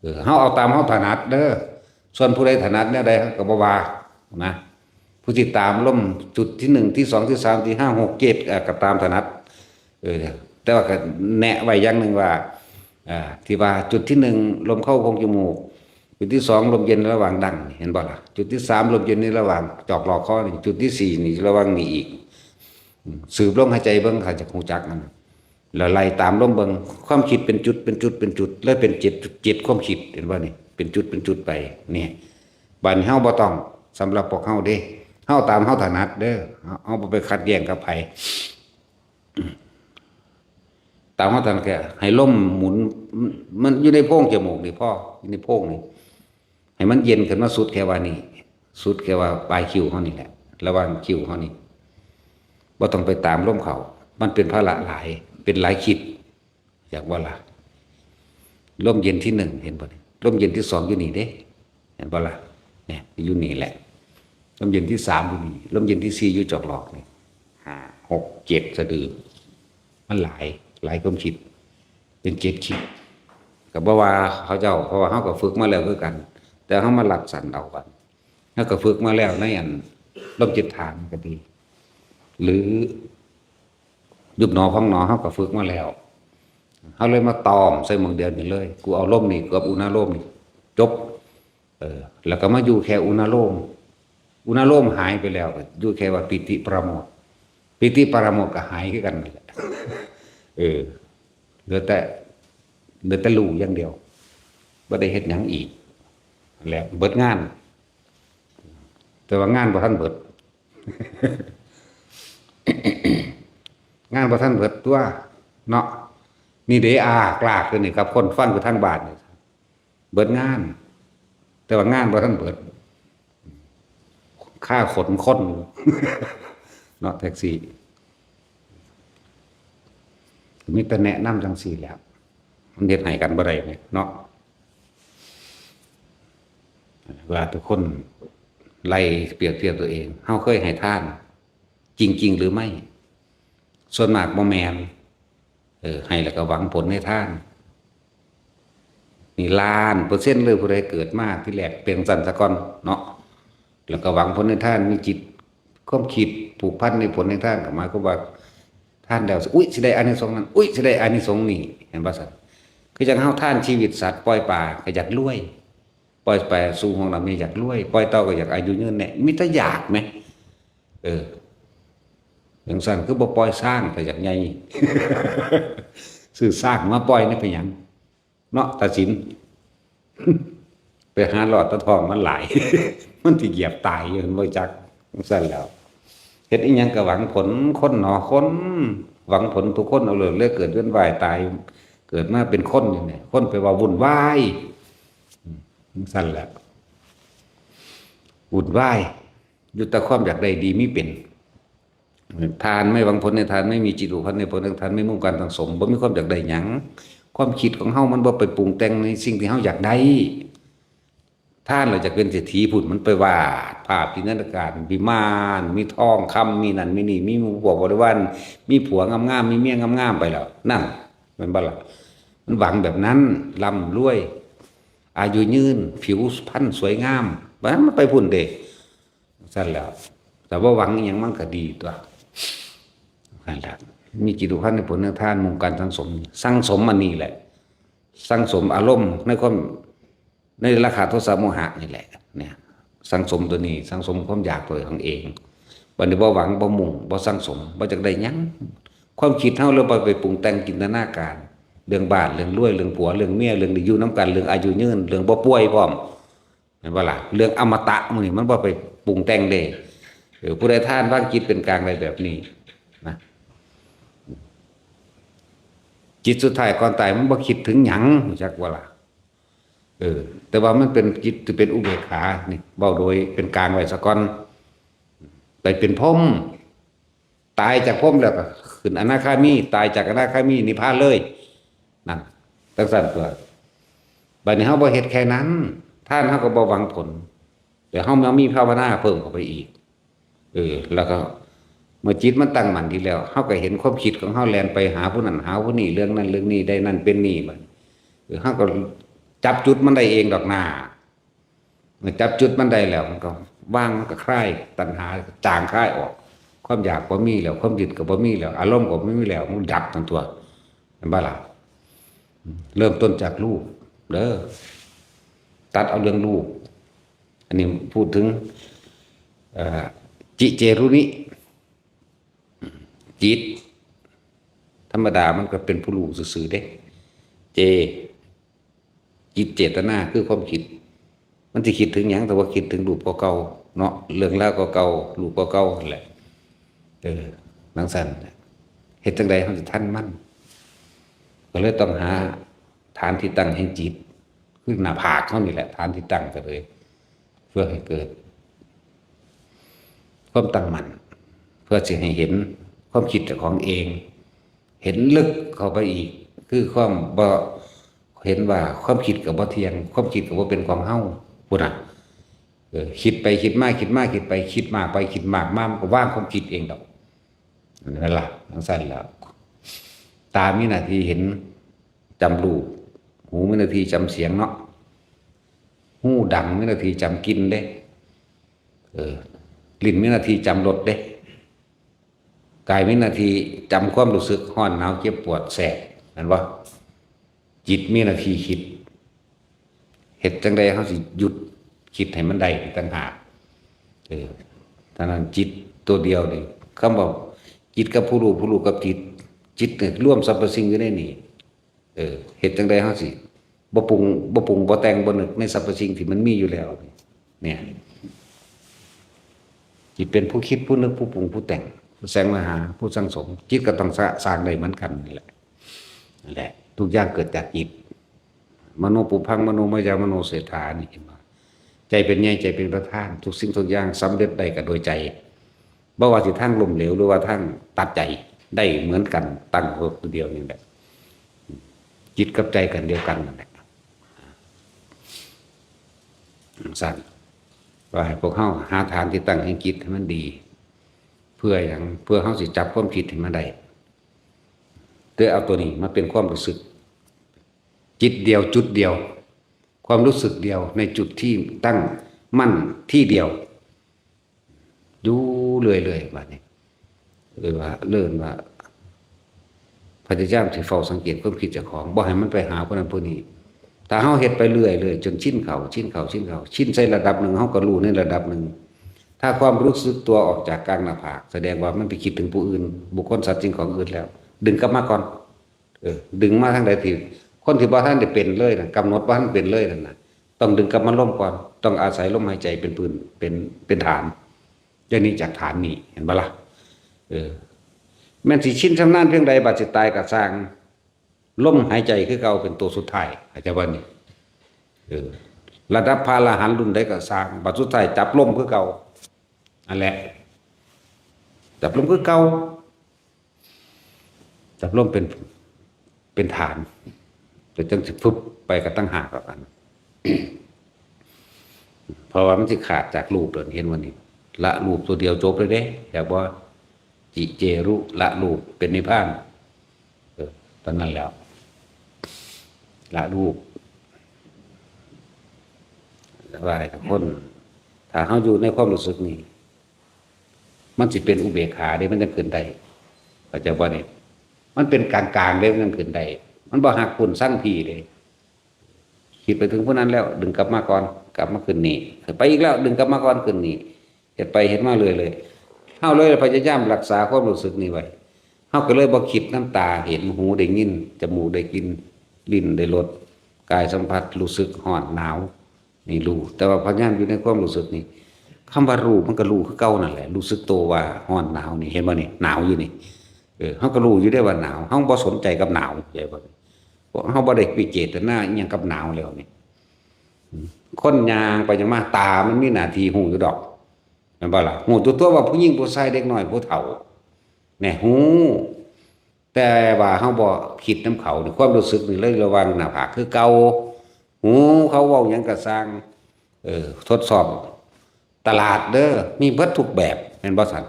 เออ เฮาเอาตามเฮาถนัดเด้อ ส่วนผู้ใดถนัดแนวใดก็บ่ว่านะ ผู้ที่ตามลมจุดที่หนึ่ง ที่สอง ที่สาม ที่ห้า หก เจ็ด อ่ะ ก็ตามถนัด เออ แต่ว่าก็แนะไว้อย่างหนึ่งว่า อ่า ที่ว่าจุดที่หนึ่ง ลมเข้าโพรงจมูก จุดที่สอง ลมเย็นระหว่างดัง เห็นบ่ล่ะ จุดที่สาม ลมเย็นในระหว่างจอกหลอกคอนี่ จุดที่สี่ นี่ระหว่างนี่อีก อืม สืบลมหายใจเบิ่ง ถ้าจะรู้จักมัน แล้วไล่ตามลมเบิ่ง ความคิดเป็นจุด เป็นจุด เป็นจุด แล้วเป็นเจ็ด เจ็ดความคิด เห็นบ่นี่ เป็นจุด เป็นจุดไป เนี่ย บัดนี้เฮาบ่ต้อง สำหรับพวกเฮาเด้ เฮาตามเฮาถนัดเด้อ เฮา เฮาบ่ไปขัดแย้งกับไผ ตามเฮาถนัด แค่ให้ลมหมุน มันอยู่ในโพรงจมูกนี่พอ อยู่ในโพรงนี่ ให้มันเย็นขึ้นมาสุดแค่ว่านี่ สุดแค่ว่าปลายคิ้วเฮานี่แหละ ระหว่างคิ้วเฮานี่ บ่ต้องไปตามลมเข้า มันเป็นภาระหลาย เป็นหลายคิด อยากว่าล่ะ ลมเย็นที่หนึ่ง เห็นบ่นี่ ลมเย็นที่สองอยู่นี่เด้ เห็นบ่ล่ะ เนี่ย อยู่นี่แหละ ลมเย็นที่สามอยู่นี่ ลมเย็นที่สี่อยู่จอกหลอกนี่ ห้า หก เจ็ด สะดือ มันหลาย หลายความคิด เป็นเจ็ดคิด ก็บ่ว่าเขาเจ้า เพราะว่าเฮาก็ฝึกมาแล้วคือกัน แต่เฮามาลัดสั้นเอาบัด เฮาก็ฝึกมาแล้วในอันลมเจ็ดฐานก็ดี หรือยุบหนอพองหนอ เฮาก็ฝึกมาแล้ว เฮาเลยมาตอมใส่หม่องเดียวนี่เลย กูเอาลมนี่กับอุณาโลมนี่ จบ เออ แล้วก็มาอยู่แค่อุณาโลม อุณาโลมหายไปแล้ว อยู่แค่ว่าปีติปราโมทย์ ปีติปราโมทย์ก็หายคือกันนั่นแหละ เออ เหลือแต่ เหลือแต่รู้อย่างเดียว บ่ได้เฮ็ดหยังอีก แล้วเบิดงาน แต่ว่างานบ่ทันเบิด งานบ่ทันเบิดตัว เนาะ นี่เด้ อากลากอยู่นี่ครับ คนฟังอยู่ทางบ้านนี่ เบิดงาน แต่ว่างานบ่ทันเบิด ค่าขนคน เนาะ แท็กซี่ มีแต่แนะนำจังซี่แหล้ว มันเฮ็ดให้กันบ่ได้เนี่ยเนาะ ว่าทุกคนไล่เปรียบเทียบตัวเอง เฮาเคยให้ทาน จริงๆ หรือไม่ ส่วนมากบ่แม่น เออ ให้แล้วก็หวังผลในทาน นี่ล้านเปอร์เซ็นต์เลย ผู้ใดเกิดมาที่แรกเป็นจั่งซั้นซะก่อนเนาะ แล้วก็หวังผลในทาน มีจิต ความคิดผูกพันในผลในทาน ก็หมายความว่าทานแล้ว อุ๊ย สิได้อานิสงส์นั้น อุ๊ย สิได้อานิสงส์นี้ เห็นบ่ซั่น คือจั่งเฮาทานชีวิตสัตว์ ปล่อยปลาก็อยากรวย ปล่อยปลาสู่ห้องน้ำนี่อยากรวย ปล่อยเต่าก็อยากอายุยืนแหน่ มีแต่อยากแหม เออ จั่งซั้นคือบ่ปล่อยช้างก็อยากใหญ่ ซื้อช้างมาปล่อยนี่เป็นหยัง เนาะ ตาสิน ไปหาหลอดตาทองมันหลาย มันสิเหยียบตายอยู่ บ่จัก จั่งซั้นแล้ว เฮ็ดอีหยังก็หวังผล คนหนอคน หวังผลทุกคนเอาเลย เลยเกิดเวียนว่ายตาย เกิดมาเป็นคนอยู่เนี่ย คนไปว่าวุ่นวาย อืม จั่งซั้นแหละ วุ่นวาย อยู่แต่ความอยากได้ดีมีเป็น ทานไม่หวังผลในทาน ไม่มีจิตผูกพันในผลในทาน ไม่มุ่งการสั่งสม บ่มีความอยากได้หยัง ความคิดของเฮามันบ่ไปปรุงแต่งในสิ่งที่เฮาอยากได้ ทานแล้วอยากเป็นเศรษฐีพุ้น มันไปวาดภาพจินตนาการ วิมาน มีทองคำ มีนั่นมีนี่ มีหมู่พวกบริวาร มีผัวงามๆ มีเมียงามๆ ไปแล้ว นั่น แม่นบ่ล่ะ มันหวังแบบนั้น ร่ำรวย อายุยืน ผิวพรรณสวยงาม ว่ามันไปพุ้นเด้ ซั่นแหล้ว แต่ว่าหวังอิหยังมันก็ดีตั๊ว นั่นแหละ มีจิตผูกพันในผลในทาน มุ่งการสั่งสม สั่งสมอันนี้แหละ สั่งสมอารมณ์ในความ ในราคะโทสะโมหะนี่แหละ เนี่ย สั่งสมตัวนี้ สั่งสมความอยากตัวของเอง บัดนี้บ่หวัง บ่มุ่ง บ่สั่งสม บ่อยากได้หยัง ความคิดเฮาเลยบ่ไปปรุงแต่งจินตนาการ เรื่องบ้าน เรื่องรวย เรื่องผัว เรื่องเมีย เรื่องได้อยู่นำกัน เรื่องอายุยืน เรื่องบ่ป่วยพร้อม แม่นบ่ล่ะ เรื่องอมตะหมู่นี้มันบ่ไปปรุงแต่งเด้ เออ ผู้ใดทานวางจิตเป็นกลางได้แบบนี้นะ จิตสุดท้ายก่อนตายมันบ่คิดถึงหยัง รู้จักบ่ล่ะ เออ แต่ว่ามันเป็นจิตที่เป็นอุเบกขา นี่ เว้าโดยเป็นกลางไว้ซะก่อน ไปเป็นพรหม ตายจากพรหมแล้วก็ขึ้นอนาคามี ตายจากอนาคามีนิพพานเลย นั่น จั่งซั้นตั๊ว บัดนี้เฮาบ่เฮ็ดแค่นั้น ทานเฮาก็บ่หวังผล แต่เฮามามีภาวนาเพิ่มเข้าไปอีก เออ แล้วก็เมื่อจิตมันตั้งมั่นดีแล้ว เฮาก็เห็นความคิดของเฮาแล่นไปหาผู้นั้นหาผู้นี้ เรื่องนั้นเรื่องนี้ ได้นั่นเป็นนี่บัด เออ เฮาก็จับจุดมันได้เองดอกนา เมื่อจับจุดมันได้แล้ว มันก็วาง มันก็คลายตัณหา จางคลายออก ความอยากบ่มีแล้ว ความยึดก็บ่มีแล้ว อารมณ์ก็บ่มีแล้ว มันดับทั้งตัว เห็นบ่ล่ะ เริ่มต้นจากรูปเด้อ ตัดเอาเรื่องรูป อันนี้พูดถึง เอ่อ จิเจรุนิ จิต ธรรมดามันก็เป็นผู้รู้ซื่อๆเด้ เจ จิตเจตนาคือความคิด มันสิคิดถึงหยัง แต่ว่าคิดถึงรูปเก่าๆเนาะ เรื่องราวเก่าๆ รูปเก่าๆนั่นแหละ เออ จั่งซั้นน่ะ เฮ็ดจั่งใดเฮาสิทันมัน ก็เลยต้องหาฐานที่ตั้งแห่งจิต คือหน้าผากเฮานี่แหละ ฐานที่ตั้งก็เลย เพื่อให้เกิด ความตั้งมั่น เพื่อสิให้เห็นความคิดเจ้าของเอง เห็นลึกเข้าไปอีก คือความบ่ เห็นว่าความคิดก็บ่เที่ยง ความคิดก็บ่เป็นของเฮา พู้นน่ะ เออ คิดไปคิดมา คิดมาคิดไป คิดมากไปคิดมากมา มันก็วางความคิดเองดอก นั่นล่ะ จั่งซั้นแล้ว ตามีหน้าที่เห็น จำรูป หูมีหน้าที่จำเสียงเนาะ หูดังมีหน้าที่จำกลิ่นเด้ เออ ลิ้นมีหน้าที่จำรสเด้ กายมีหน้าที่จำความรู้สึกร้อนหนาวเจ็บปวดแสบ แม่นบ่ จิตมีหน้าที่คิด เฮ็ดจั่งใดเฮาสิหยุดคิดให้มันได้ต่างหาก เออ เท่านั้น จิตตัวเดียวนี่ คำว่าจิตกับผู้รู้ ผู้รู้กับจิต จิตนี่รวมสรรพสิ่งอยู่ในนี่ เออ เฮ็ดจั่งใดเฮาสิบ่ปรุง บ่ปรุง บ่แต่ง บ่นึกในสรรพสิ่งที่มันมีอยู่แล้วนี่ เนี่ย จิตเป็นผู้คิด ผู้นึก ผู้ปรุง ผู้แต่ง ผู้แสวงหา ผู้สั่งสม จิตก็ต้องสร้าง สร้างได้เหมือนกันนี่แหละ นั่นแหละ ทุกอย่างเกิดจากจิต มโนปุพพัง มโนมยา มโนเศรษฐา นี่เห็นบ่ ใจเป็นใหญ่ ใจเป็นประธาน ทุกสิ่งทุกอย่างสำเร็จได้ก็โดยใจ บ่ว่าสิทางล้มเหลวหรือว่าทางตัดใจ ได้เหมือนกัน ตั้งตัวเดียวนี่แหละ จิตกับใจกันเดียวกันนั่นแหละ จั่งซั้น ว่าให้พวกเฮาหาฐานที่ตั้งแห่งจิตให้มันดี เพื่อหยัง เพื่อเฮาสิจับความคิดให้มันได้ โดยเอาตัวนี้มาเป็นความรู้สึก จิตเดียว จุดเดียว ความรู้สึกเดียว ในจุดที่ตั้งมั่นที่เดียว อยู่เรื่อยๆ บัดนี้ เรียกว่า เรียกว่า พยายามสิเฝ้าสังเกตความคิดเจ้าของ บ่ให้มันไปหาผู้นั้นผู้นี้ ถ้าเฮาเฮ็ดไปเรื่อยๆ จนชินเข้า ชินเข้า ชินเข้า ชินใส่ระดับหนึ่ง เฮาก็รู้ในระดับหนึ่ง ถ้าความรู้สึกตัวออกจากกลางหน้าผาก แสดงว่ามันไปคิดถึงผู้อื่น บุคคล สัตว์ สิ่งของอื่นแล้ว ดึงกลับมาก่อน เออ ดึงมาทางใดที่ คนที่บ่ทันได้เป็นเลยน่ะ กำหนดบ่ทันเป็นเลยนั่นน่ะ ต้องดึงกลับมาลมก่อน ต้องอาศัยลมหายใจเป็นพื้น เป็น เป็นฐาน อย่างนี้จากฐานนี้ เห็นบ่ล่ะ เออ แม่นสิชินชำนาญเพียงใด บัดสิตายก็ซ่าง ลมหายใจคือเก่าเป็นตัวสุดท้าย เข้าใจบ่นี่ เออ ระดับพระอรหันต์รุ่นใดก็ซ่าง บัดสุดท้ายจับลมคือเก่า นั่นแหละ จับลมคือเก่า จับลมเป็น เป็นฐาน แต่จั่งสิฟึบไปก็ต่างหากแล้วกัน เพราะว่ามันสิขาดจากรูปแล้ว เห็นบ่นี่ ละรูปตัวเดียวจบเลยเด้ อยากบ่ จิเจรุ ละรูปเป็นนิพพาน เออ ตอนนั้นแล้ว ละรูป ว่าให้ทุกคน ถ้าเฮาอยู่ในความรู้สึกนี่ มันสิเป็นอุเบกขาเด้ มันจั่งขึ้นได้ เข้าใจบ่นี่ มันเป็นกลางๆเด้ มันจั่งขึ้นได้ มันบ่ฮักปุ้นซังพีเด้ คิดไปถึงผู้นั้นแล้ว ดึงกลับมาก่อน กลับมาขึ้นนี่ ไปอีกแล้ว ดึงกลับมาก่อน ขึ้นนี่ เฮ็ดไปเฮ็ดมาเรื่อยๆ เฮาเลยพยายามรักษาความรู้สึกนี้ไว้ เฮาก็เลยบ่คิดนำตาเห็น หูได้ยิน จมูกได้กลิ่น ลิ้นได้รส กายสัมผัส รู้สึกร้อนหนาว นี่รู้ แต่ว่าพยายามอยู่ในความรู้สึกนี่ คำว่ารู้มันก็รู้คือเก่านั่นแหละ รู้สึกตัวว่าร้อนหนาวนี่ เห็นบ่นี่ หนาวอยู่นี่ เออ เฮาก็รู้อยู่เด้ว่าหนาว เฮาบ่สนใจกับหนาว เข้าใจบ่ เฮาบ่ได้ไปเจตนาอิหยังกับหนาวแล้วนี่ คนย่างไปย่างมา ตามันมีหน้าที่ฮู้อยู่ดอก แม่นบ่ล่ะ ฮู้อยู่ตัวว่าผู้หญิงผู้ชาย เด็กน้อยผู้เฒ่า แน่ ฮู้ แต่ว่าเฮาบ่คิดนำเขานี่ ความรู้สึกนี่เลยระวังหน้าผากคือเก่า หูเขาเว้าหยังก็ซ่าง เออ ทดสอบตลาดเด้อ มีเบิดทุกแบบ แม่นบ่ซั่น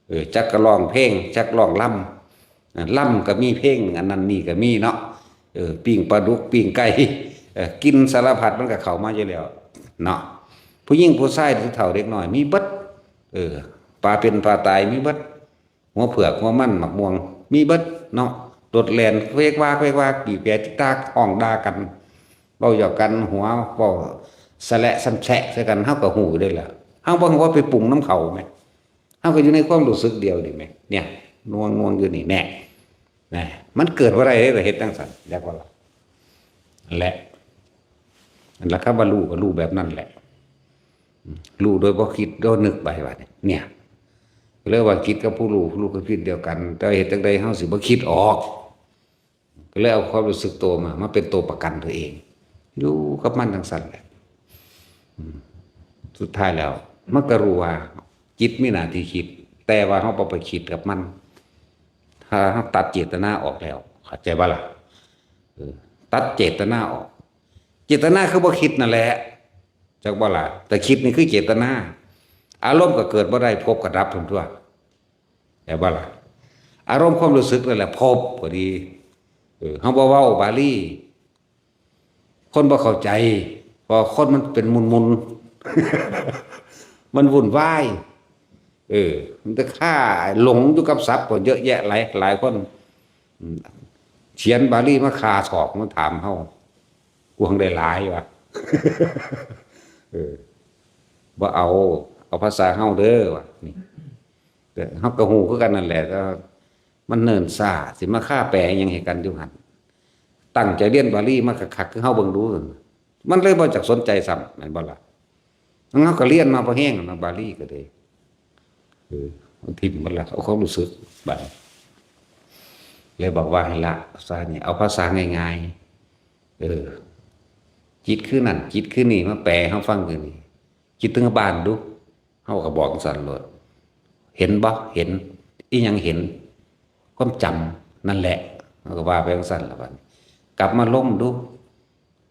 เออ จักก็ร้องเพลง จักร้องรำ อ่ะ รำก็มี เพลงอันนั้นนี่ก็มีเนาะ เออ ปิ้งปลาดุก ปิ้งไก่ เออ กินสารพัดมันก็เข้ามาอยู่แล้วเนาะ ผู้หญิงผู้ชาย ผู้เฒ่าเด็กน้อย มีเบิด เออ ปลาเป็นปลาตาย มีเบิด หัวเผือก หัวมัน หมากม่วง มีเบิดเนาะ โลดแล่น เวกวาก เวกวาก บีบแตร ติ๊กตาก ฮ้องด่ากัน เว้าหยอกกัน หัว เว้าสะแหละส่ำแซะใส่กัน เฮาก็ฮู้อยู่เด้ล่ะ เฮาบ่ฮู้ว่าไปปรุงนำเขาแหม เฮาก็อยู่ในความรู้สึกเดียวนี่แหม เนี่ย น่วงๆ อยู่นี่แน่ นะ มันเกิดบ่ได้เด้ล่ะ เฮ็ดจั่งซั้น อยากว่าล่ะ นั่นแหละ นั่นล่ะ คำว่ารู้ก็รู้แบบนั้นแหละ อืม รู้โดยบ่คิด โดยนึกไปว่าเนี่ย เนี่ย เรียกว่าคิดกับผู้รู้ ผู้รู้กับคิดเดียวกัน แต่เฮ็ดจั่งใดเฮาสิบ่คิดออก ก็เลยเอาความรู้สึกตัวมา มาเป็นตัวประกันตัวเอง อยู่กับมันจั่งซั้นแหละ อืม สุดท้ายแล้ว มันก็รู้ว่าจิตมีหน้าที่คิด แต่ว่าเฮาบ่ไปคิดกับมัน ถ้าเฮาตัดเจตนาออกแล้ว เข้าใจบ่ล่ะ เออ ตัดเจตนาออก เจตนาคือบ่คิดนั่นแหละ จักบ่ล่ะ แต่คิดนี่คือเจตนา อารมณ์ก็เกิดบ่ได้ ภพก็ดับพุ้นตั่ว เข้าใจบ่ล่ะ อารมณ์ความรู้สึกนั่นแหละภพพอดี เออ เฮาบ่เว้าบาลี คนบ่เข้าใจ เพราะคนมันเป็นมุนๆ มันวุ่นวาย เออ มันจะฆ่าหลงอยู่กับศัพท์ก็เยอะแยะหลาย หลายคน อืม เขียนบาลีมาฆ่าสอบ มาถามเฮา กวางได้หลายว่ะ เออ บ่เอา เอาภาษาเฮาเด้อว่ะ นี่ แต่เฮาก็ฮู้คือกันนั่นแหละ แต่มันเนิ่นช้า สิมาฆ่าแปลหยังให้กันอยู่หั่น ตั้งใจเรียนบาลีมาคักๆ คือเฮาเบิ่งดู มันเลยบ่จักสนใจซ้ำ แม่นบ่ล่ะ เฮาก็เรียนมาพอแฮงแล้วเนาะ บาลีก็ได้ เออ มันถิ่มหมดละ เอาความรู้สึก บัดนี้ เลยบอกว่าให้ละซะนี่ เอาภาษาง่ายๆ เออ จิตคือนั่น จิตคือนี่ มาแปลให้เฮาฟังคือนี่ คิดถึงบ้านดู เฮาก็บอกจั่งซั้นโลด เห็นบ่ เห็น อีหยังเห็น ความจำนั่นแหละ เฮาก็ว่าไปจั่งซั้นล่ะบัดนี้ กลับมาลมดู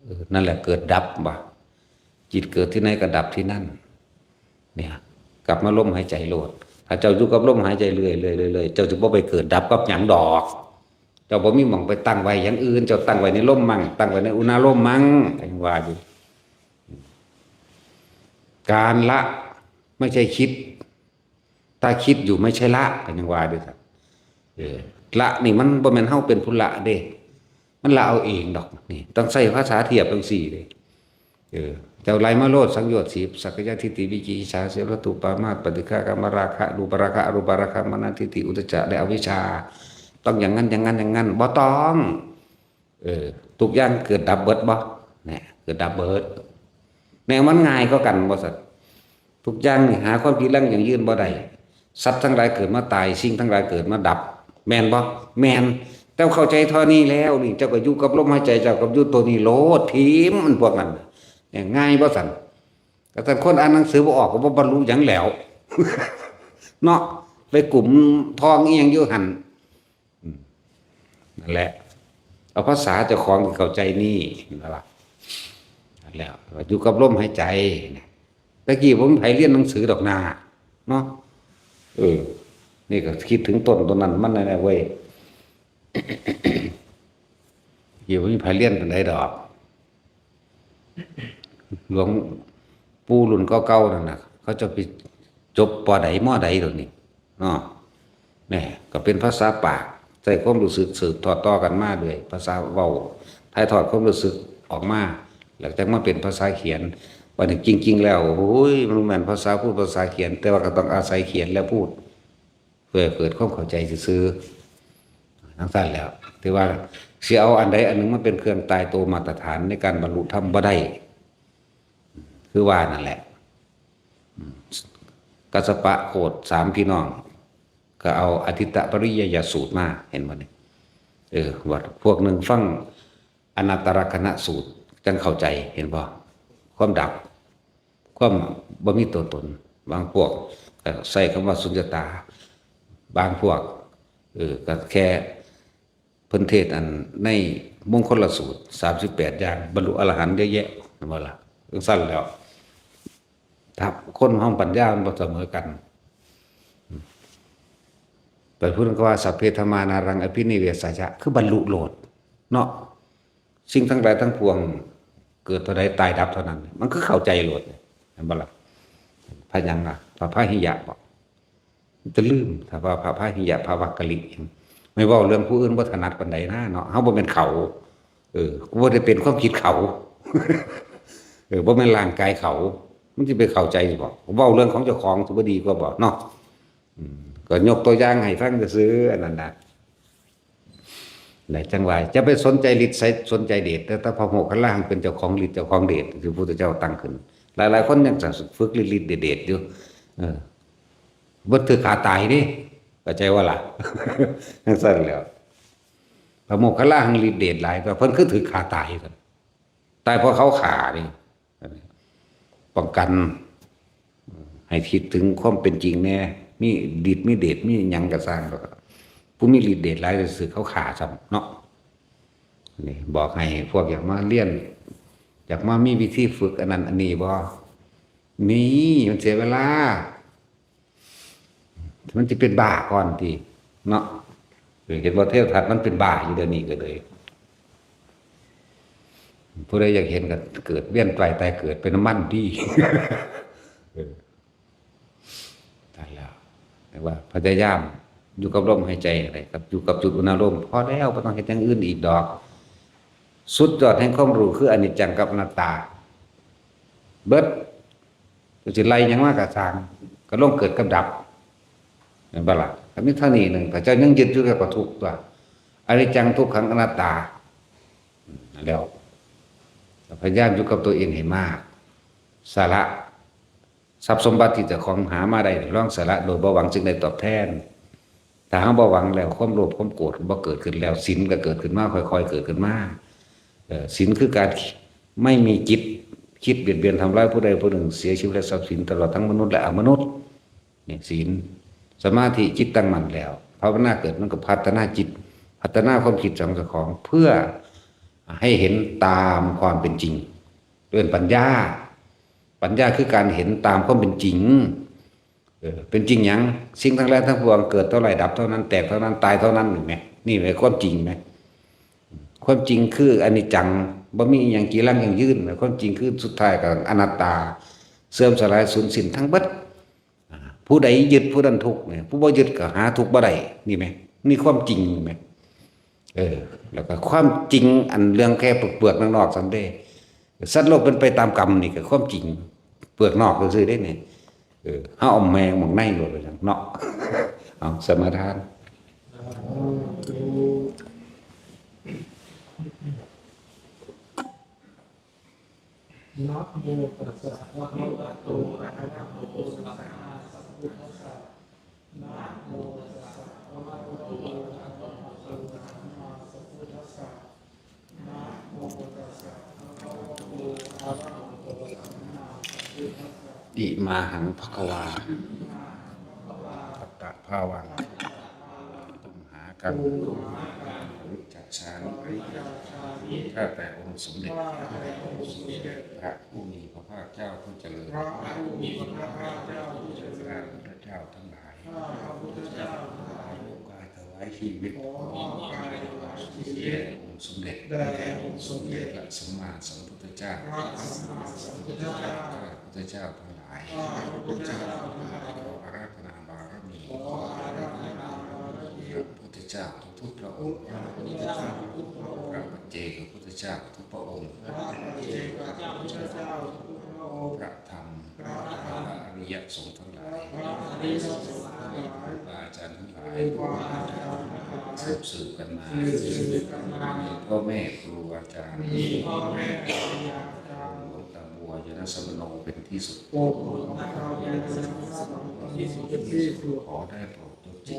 เออ นั่นแหละเกิดดับบ่ จิตเกิดที่ไหนก็ดับที่นั่น เนี่ย กลับมาลมหายใจโลด ถ้าเจ้าอยู่กับลมหายใจเรื่อยๆ เรื่อยๆ เจ้าจะบ่ไปเกิดดับกับหยังดอก เจ้าบ่มีหม่องไปตั้งไว้อย่างอื่น เจ้าตั้งไว้ในลมมัง ตั้งไว้ในอุณาโลมมัง ก็ยังว่าอยู่ การละไม่ใช่คิด ถ้าคิดอยู่ไม่ใช่ละ ก็ยังว่าอยู่ครับ เออ ละนี่มันบ่แม่นเฮาเป็นผู้ละเด้ มันละเอาเองดอก นี่ ต้องใช้ภาษาเทียบจั่งซี้เด้ เออ เจ้าไล่มาโลด สังโยชน์สิบ สักกายทิฏฐิ วิจิกิจฉา สีลัตถุปามาส ปฏิฆะ กามราคะ รูปราคะ อรูปราคะ มานะทิฏฐิ อุทธัจจะ และอวิชชา ต้องอย่างนั้น อย่างนั้น อย่างนั้น บ่ต้อง เออ ทุกอย่างเกิดดับเบิดบ่ เนี่ย เกิดดับเบิด แนวมันง่ายกว่ากันบ่ซั่น ทุกอย่างนี่หาความกีรังยั่งยืนบ่ได้ สัตว์ทั้งหลายเกิดมาตาย สิ่งทั้งหลายเกิดมาดับ แม่นบ่ แม่น เจ้าเข้าใจเท่านี้แล้วนี่ เจ้าก็อยู่กับลมหายใจ เจ้าก็อยู่ตัวนี้โลด ถิ่มมันพวกนั้น เนี่ย ง่ายบ่ซั่น ก็ซั่นคนอ่านหนังสือบ่ออกก็บ่บรรลุหยังแล้ว เนาะ ไปกุมทองอีหยังอยู่หั่น อืม นั่นแหละ เอาภาษาเจ้าของที่เข้าใจนี่นั่นล่ะ นั่นแหละ อยู่กับลมหายใจนะ ตะกี้บ่มีไผเรียนหนังสือดอกนา เนาะ เออ นี่ก็คิดถึงต้นต้นนั้นมันนั่นแหละเว้ย ตะกี้บ่มีไผเรียนปานใดดอก หลวงปู่รุ่นเก่าๆนั่นน่ะ เขาเจ้าไปจบ ป.ใด ม.ใด โดดนี้ เนาะ แหม ก็เป็นภาษาปาก ใช้ความรู้สึกสืบทอดต่อกันมาด้วย ภาษาเว้า ถ่ายทอดความรู้สึกออกมา แล้วจั่งมาเป็นภาษาเขียน บัดนี้จริงๆแล้ว โอ้ย มันบ่แม่นภาษาพูดภาษาเขียน แต่ว่าก็ต้องอาศัยเขียนและพูด เพื่อเกิดความเข้าใจซื่อๆ จั่งซั้นแหล้ว ถือว่าสิเอาอันใดอันหนึ่งมาเป็นเครื่องตายตัวมาตรฐานในการบรรลุธรรมบ่ได้ คือว่านั่นแหละ อืม กัสสปะโคตสามพี่น้อง ก็เอาอทิตตปริยายสูตรมา เห็นบ่นี่ เออ ว่าพวกหนึ่งฟังอนัตตลักษณสูตร จั่งเข้าใจ เห็นบ่ ความดับ ความบ่มีตัวตน บางพวกก็ใช้คำว่าสุญญตา บางพวก เออ ก็แค่เพิ่นเทศน์อันในมงคลสูตร สามสิบแปดอย่าง บรรลุอรหันต์เยอะแยะ เห็นบ่ล่ะ จั่งซั้นแหล้ว ถ้าคนเฮาปัญญามันบ่เสมอกัน แต่เพิ่นก็ว่า สัพเพธัมมานารังอภินิเวสายะ คือบรรลุโลดเนาะ สิ่งทั้งหลายทั้งปวงเกิดเท่าใดตายดับเท่านั้น มันคือเข้าใจโลด เห็นบ่ล่ะ พระหยังล่ะ พระพาหิยะบ่ มันจะลืม ถ้าว่าพระพาหิยะ พระวักกะลิ ไม่เว้าเรื่องผู้อื่นบ่ถนัดปานใดนะเนาะ เฮาบ่แม่นเขา เออ กูบ่ได้เป็นความคิดเขา เออ บ่แม่นร่างกายเขา มันสิไปเข้าใจบ่ เว้าเรื่องของเจ้าของสิบ่ดีกว่าบ่เนาะ อืม ก็ยกตัวอย่างให้ฟังซื่อๆ อันนั้นน่ะ หลายจังหวะ จะไปสนใจฤทธิ์ใส สนใจเดช แต่ถ้าพระโมคคัลลาหังเป็นเจ้าของฤทธิ์เจ้าของเดช ที่พระพุทธเจ้าตั้งขึ้น หลายๆ คนยังจะฝึกฤทธิ์เดชอยู่ เออ บ่ถืกฆ่าตายเด้ เข้าใจบ่ล่ะ จั่งซั้นแหล้ว พระโมคคัลลาหังฤทธิ์เดชหลาย แต่เพิ่นคือถืกฆ่าตายซั่น ตายเพราะเขาฆ่านี่ ป้องกัน ให้คิดถึงความเป็นจริงแน่ มีฤทธิ์มีเดช มีหยังก็ซ่างดอก ผู้มีฤทธิ์เดชหลายซื่อๆ เขาฆ่าซ้ำเนาะ นี่บอกให้พวกอยากมาเรียน อยากมามีวิธีฝึกอันนั้นอันนี้บ่ มี มันเสียเวลา มันสิเป็นบ้าก่อนติเนาะ เห็นบ่ เทวทัตมันเป็นบ้าอยู่เดี๋ยวนี้ก็เลย ผู้ใดอยากเห็นก็เกิดเวียนว่ายตายเกิดเป็นน้ำมันติ เออ ตายแล้ว แต่ว่าพยายามอยู่กับลมหายใจอะไร กับอยู่กับจุดอุณาโลม พอแล้ว บ่ต้องเฮ็ดอย่างอื่นอีกดอก สุดยอดแห่งความรู้คืออนิจจังกับอนัตตา เบิด ก็สิไล่หยังมาก็ซ่าง ก็ลงเกิดกับดับ แม่นบ่ล่ะ ถ้ามีเท่านี้หนึ่ง ถ้าเจ้ายังยึดอยู่ก็ทุกข์ตั๊ว อนิจจังทุกขังอนัตตา อืม แล้ว พยายามอยู่กับตัวเองให้มาก สละ ทรัพย์สมบัติที่เจ้าของหามาได้ ลองสละโดยบ่หวังสิ่งใดตอบแทน ถ้าเฮาบ่หวังแล้ว ความโลภความโกรธก็บ่เกิดขึ้นแล้ว ศีลก็เกิดขึ้นมา ค่อยๆ เกิดขึ้นมา เอ่อ ศีลคือการไม่มีจิตคิดเบียดเบียนทำร้ายผู้ใดผู้หนึ่ง เสียชีวิตและทรัพย์สิน ตลอดทั้งมนุษย์และอมนุษย์ นี่ศีล สมาธิ จิตตั้งมั่นแล้ว ภาวนาเกิด มันก็พัฒนาจิต พัฒนาความคิดของเจ้าของ เพื่อให้เห็นตามความเป็นจริง เรื่องปัญญา ปัญญาคือการเห็นตามความเป็นจริง เออ เป็นจริงหยัง สิ่งทั้งหลายทั้งปวงเกิดเท่าไหร่ดับเท่านั้น แตกเท่านั้น ตายเท่านั้น นี่แหม นี่แหละความจริงแหม ความจริงคืออนิจจัง บ่มีอิหยังจีรังยั่งยืนแหม ความจริงคือสุดท้ายก็อนัตตา เสื่อมสลายสูญสิ้นทั้งเบิด อ่า ผู้ใดยึดผู้นั้นทุกข์เนี่ย ผู้บ่ยึดก็หาทุกข์บ่ได้ นี่แหม นี่ความจริงแหม เออ แล้วก็ความจริงอันเรื่องแค่เปลือกๆนอกๆซั่นเด้ สัตว์โลกเป็นไปตามกรรมนี่ก็ความจริง เปลือกนอกซื่อๆเด้นี่ เออ เฮาเอาแมงหม่องในโลดว่าซั่นเนาะ เอาสมาทาน นะโมตัสสะภะคะวะโต อะระหะโต สัมมาสัมพุทธัสสะ นะโมตัสสะภะคะวะโต อะระหะโต สัมมาสัมพุทธัสสะ นะโมตัสสะภะคะวะโต อะระหะโต สัมมาสัมพุทธัสสะ อิมาหังภะคะวา อะตะภาวัง ตุมหากัง ปริจจาชามิ ข้าแต่องค์สมเด็จ พระผู้มีพระภาคเจ้าผู้เจริญ ข้าพระพุทธเจ้าทั้งหลาย ขอถวายชีวิต แด่องค์สมเด็จ พระสัมมาสัมพุทธเจ้า ข้าพระพุทธเจ้าทั้งหลาย ขออาราธนาบารมี พระพุทธเจ้าทุกๆพระองค์ พระปัจเจกพุทธเจ้าทุกพระองค์ พระธรรม พระอริยสงฆ์ทั้งหลาย ครูบาอาจารย์ทั้งหลาย สืบสืบกันมา มีพ่อแม่ครูอาจารย์ หลวงตาบัวยานสัมปันโนเป็นที่สุด ขอได้โปรดยกจิ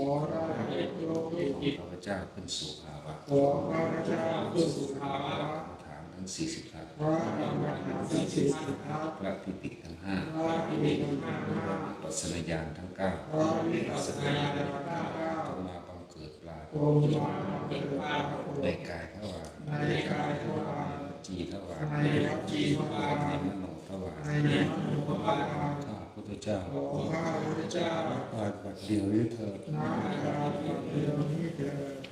ตของข้าพเจ้าขึ้นสู่ภาวะ ฐานทั้งสี่สิบทัศน์ พระกรรมฐานทั้งสี่สิบทัศน์ พระปิติทั้งห้า พระวิปัสสนาญาณทั้งเก้า จงมาบังเกิดปรากฏในกายทวาร ในวจีทวาร ในมโนทวาร ข้า พุทธเจ้า ขอข้าพระพุทธเจ้า อาบัติเดียวนี้เถิด ณอาบัติเดียวนี้เถิด